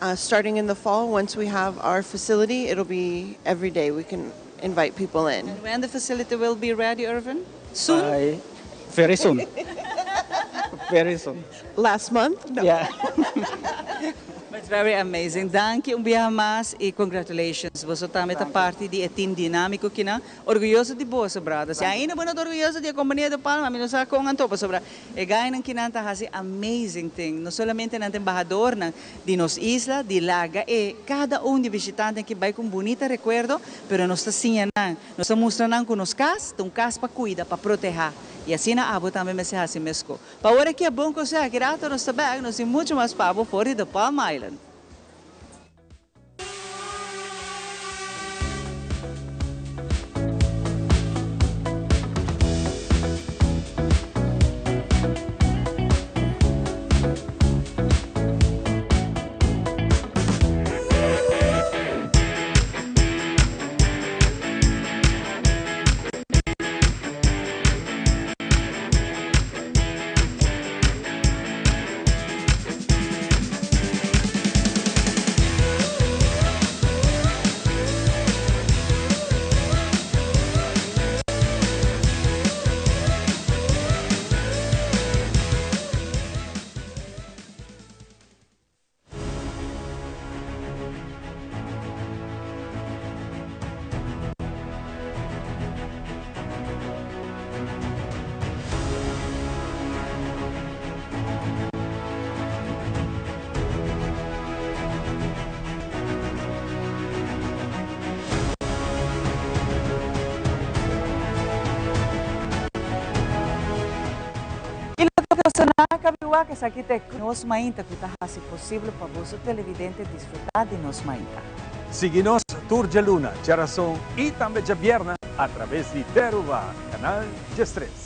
uh, starting in the fall, once we have our facility, it'll be every day we can invite people in. And when the facility will be ready, Irvin? Soon? By very soon. very soon. Last month? No. Yeah. It's very amazing. Danki un biaha mas y congratulations. Boso tambe ta parti di e team dinamico kinan. Orguyoso di boso, brother. Si ainda bo no ta orguyoso di e compania De Palma, mi no sa con anto, pasobra e gainan kinan ta haci amazing thing. No solamente nan ta embahadornan di nos isla, di laga e cada un di bishitantenan ki bai cu un bunita recuerdo, pero nos ta siña nan, nos ta mustra nan cu nos cas ta un cas pa cuida, pa proteha. Y asina abo tambe mester haci mesco. Pa ora ki e bon conseho aki rato nos ta bek, nos tin mucho mas pa bo for di The Palm Island. Y loke ta sona Cabiwa cu esaki ta e Nos Mainta cu ta haci posible pa boso televidente disfruta di Nos Mainta. Sigui nos tur djaluna, djarason y tambe djabierna a traves di Teruva, Canal 13.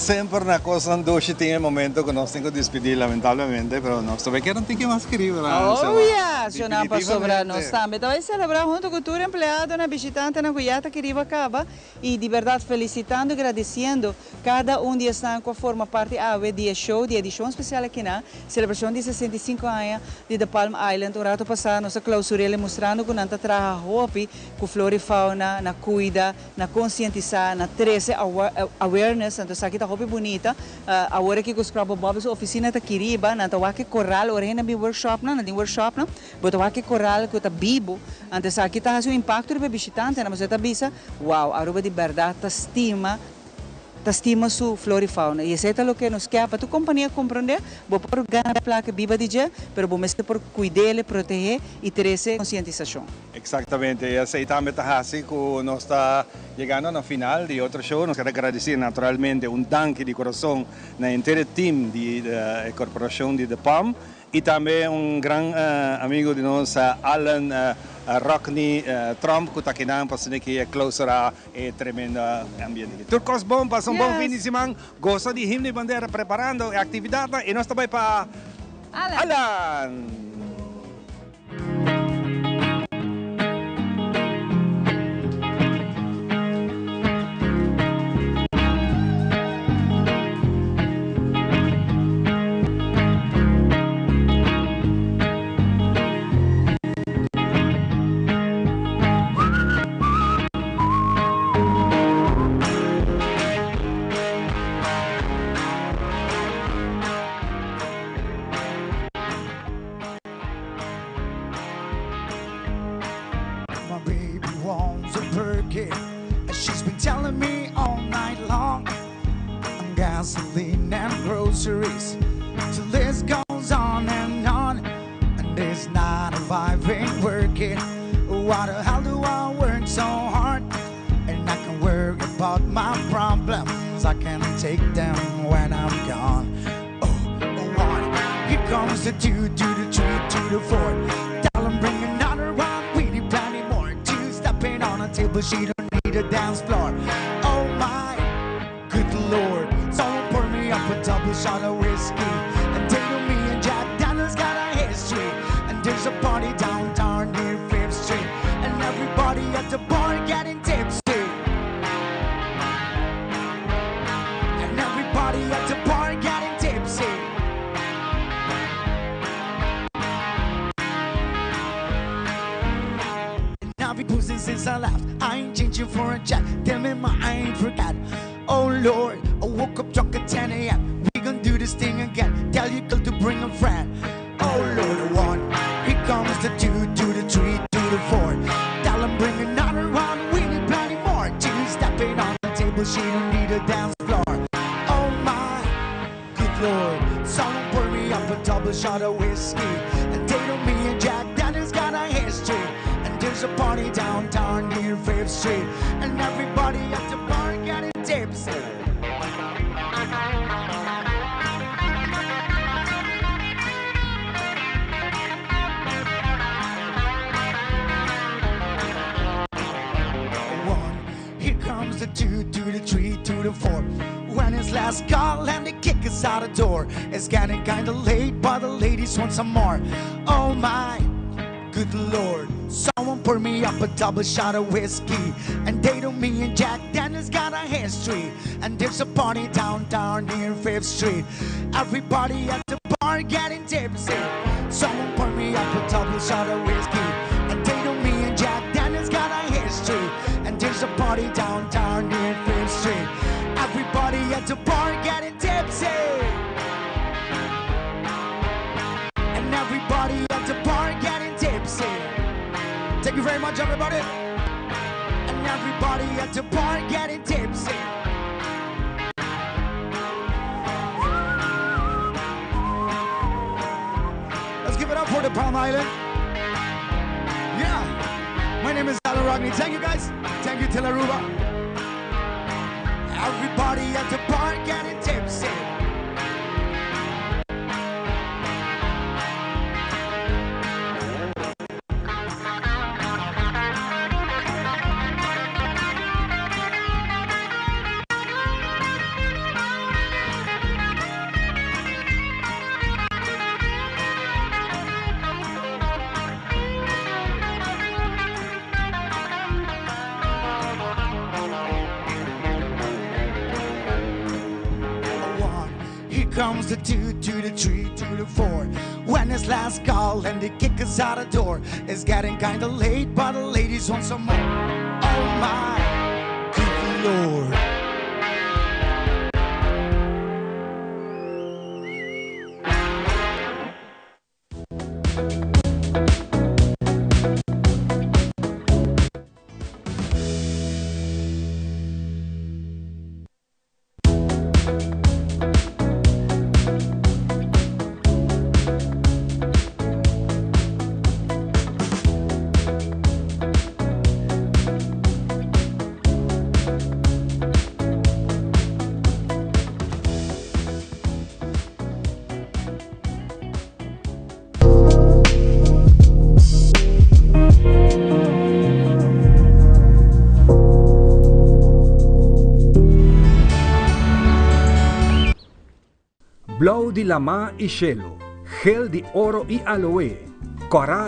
Semper na cosnan dushi tin e momento cu nos tin cu dispidi lamentablemente, pero nos ta bay keda un tiki mas keri, verdad? Oh ya, Cionan, pasobra nos tambe ta bay celebra hunto cu tur empleadonan, bishitantenan cu ya ta keri ba caba y di berdad felicitando y gradiciendo cada un di esnan cu a forma parti awe di e show, di e edicion special akinan, celebracion di 65 aña di The Palm Island. Un rato pasa nos a clausur'el mustrando cu nan ta traha hopi cu flora y fauna, na cuida, na konsientisá, na trese awareness, anto esaki ta hopi bunita. Awor aki ku Scrubber Bobby su ofisina ta aki riba, nan ta wak e koral, ora hende bin workshopnan, nan tin workshopnan, bo ta wak e koral ku ta bibu, anto esaki ta hasi un impakto riba e bishitantenan, pasobra e ta bisa, wow, Aruba di bèrdat ta stima, ta stima su flora i fauna. I esei ta loke nos ke pa tur kompania komprondé, bo por gana plaka biba di dje, pero bo mester por kuid'el, proteh'é i trese konsientisashon. Exactamente, y esey tambe ta haci cu nos ta yegando na final di otro show. Nos kier a gradici naturalmente un danki di corazon na henter e team di e corporacion di De Palm y tambe un gran amigo di nos Allen Rockney Tromp cu ta akinan pa asina ki e clausura e tremendo ambiente aki. Tur cos bon, pasa un bon fin di siman, goza di Himno y Bandera preparando e actividadnan y nos ta bay pa Allen! My baby wants a Birkin. She's been telling me all night long. I'm gasoline and groceries. The list goes on and on. And it's not a vibe ain't working. Why the hell do I work so hard? And I can worry about my problems. I can take them when I'm gone. Oh, one. Here comes the two, to the three, to the four. Tell 'em bring another one. We need plenty more. Two stepping on a table, she don't need a dance floor. Oh my, good lord. Someone pour me up a double shot of whiskey. And they know me and Jack Daniels got a history. And there's a party downtown near Fifth Street. And everybody at the bar getting tipsy. And everybody at the bar getting tipsy. And I've been boozing since I left. I ain't changing for a jack. Tell me my I ain't forgot. Oh Lord, I woke up drunk at 10 a.m. We gon' do this thing again. Tell your girl to bring a friend. Oh Lord, one. Here comes the two, to the three, to the four. Tell 'em bring another one. We need plenty more. Two stepping on the table, she don't need a dance floor. Oh my, good lord. Someone pour me up a double shot of whiskey. And they know me and Jack Daniels got a history. And there's a party downtown near Fifth Street. And everybody at the bar getting tipsy. One, here comes the two, to the three, to the four. When it's last call and they kick us out the door. It's getting kinda late, but the ladies want some more. Oh my, good lord. Someone pour me up a double shot of whiskey. And they know me and Jack Daniels got a history. And there's a party downtown near Fifth Street. Everybody at the bar getting tipsy. Someone pour me up a double shot of whiskey. And they know me and Jack Daniels got a history. And there's a party downtown near Fifth Street. Everybody at the bar getting tipsy. And everybody at the bar getting tipsy. Thank you very much, everybody. And everybody at the bar getting tipsy. Let's give it up for the Palm Island. Yeah. My name is Alan Rockney. Thank you, guys. Thank you, Telaruba. Everybody at the bar getting tipsy. comes the two to the three to the four. When it's last call and they kick us out the door, it's getting kinda late, but the ladies want some more. Oh my, good lord. Blou di lama i shelu, gel di oro i aloe, kòrá.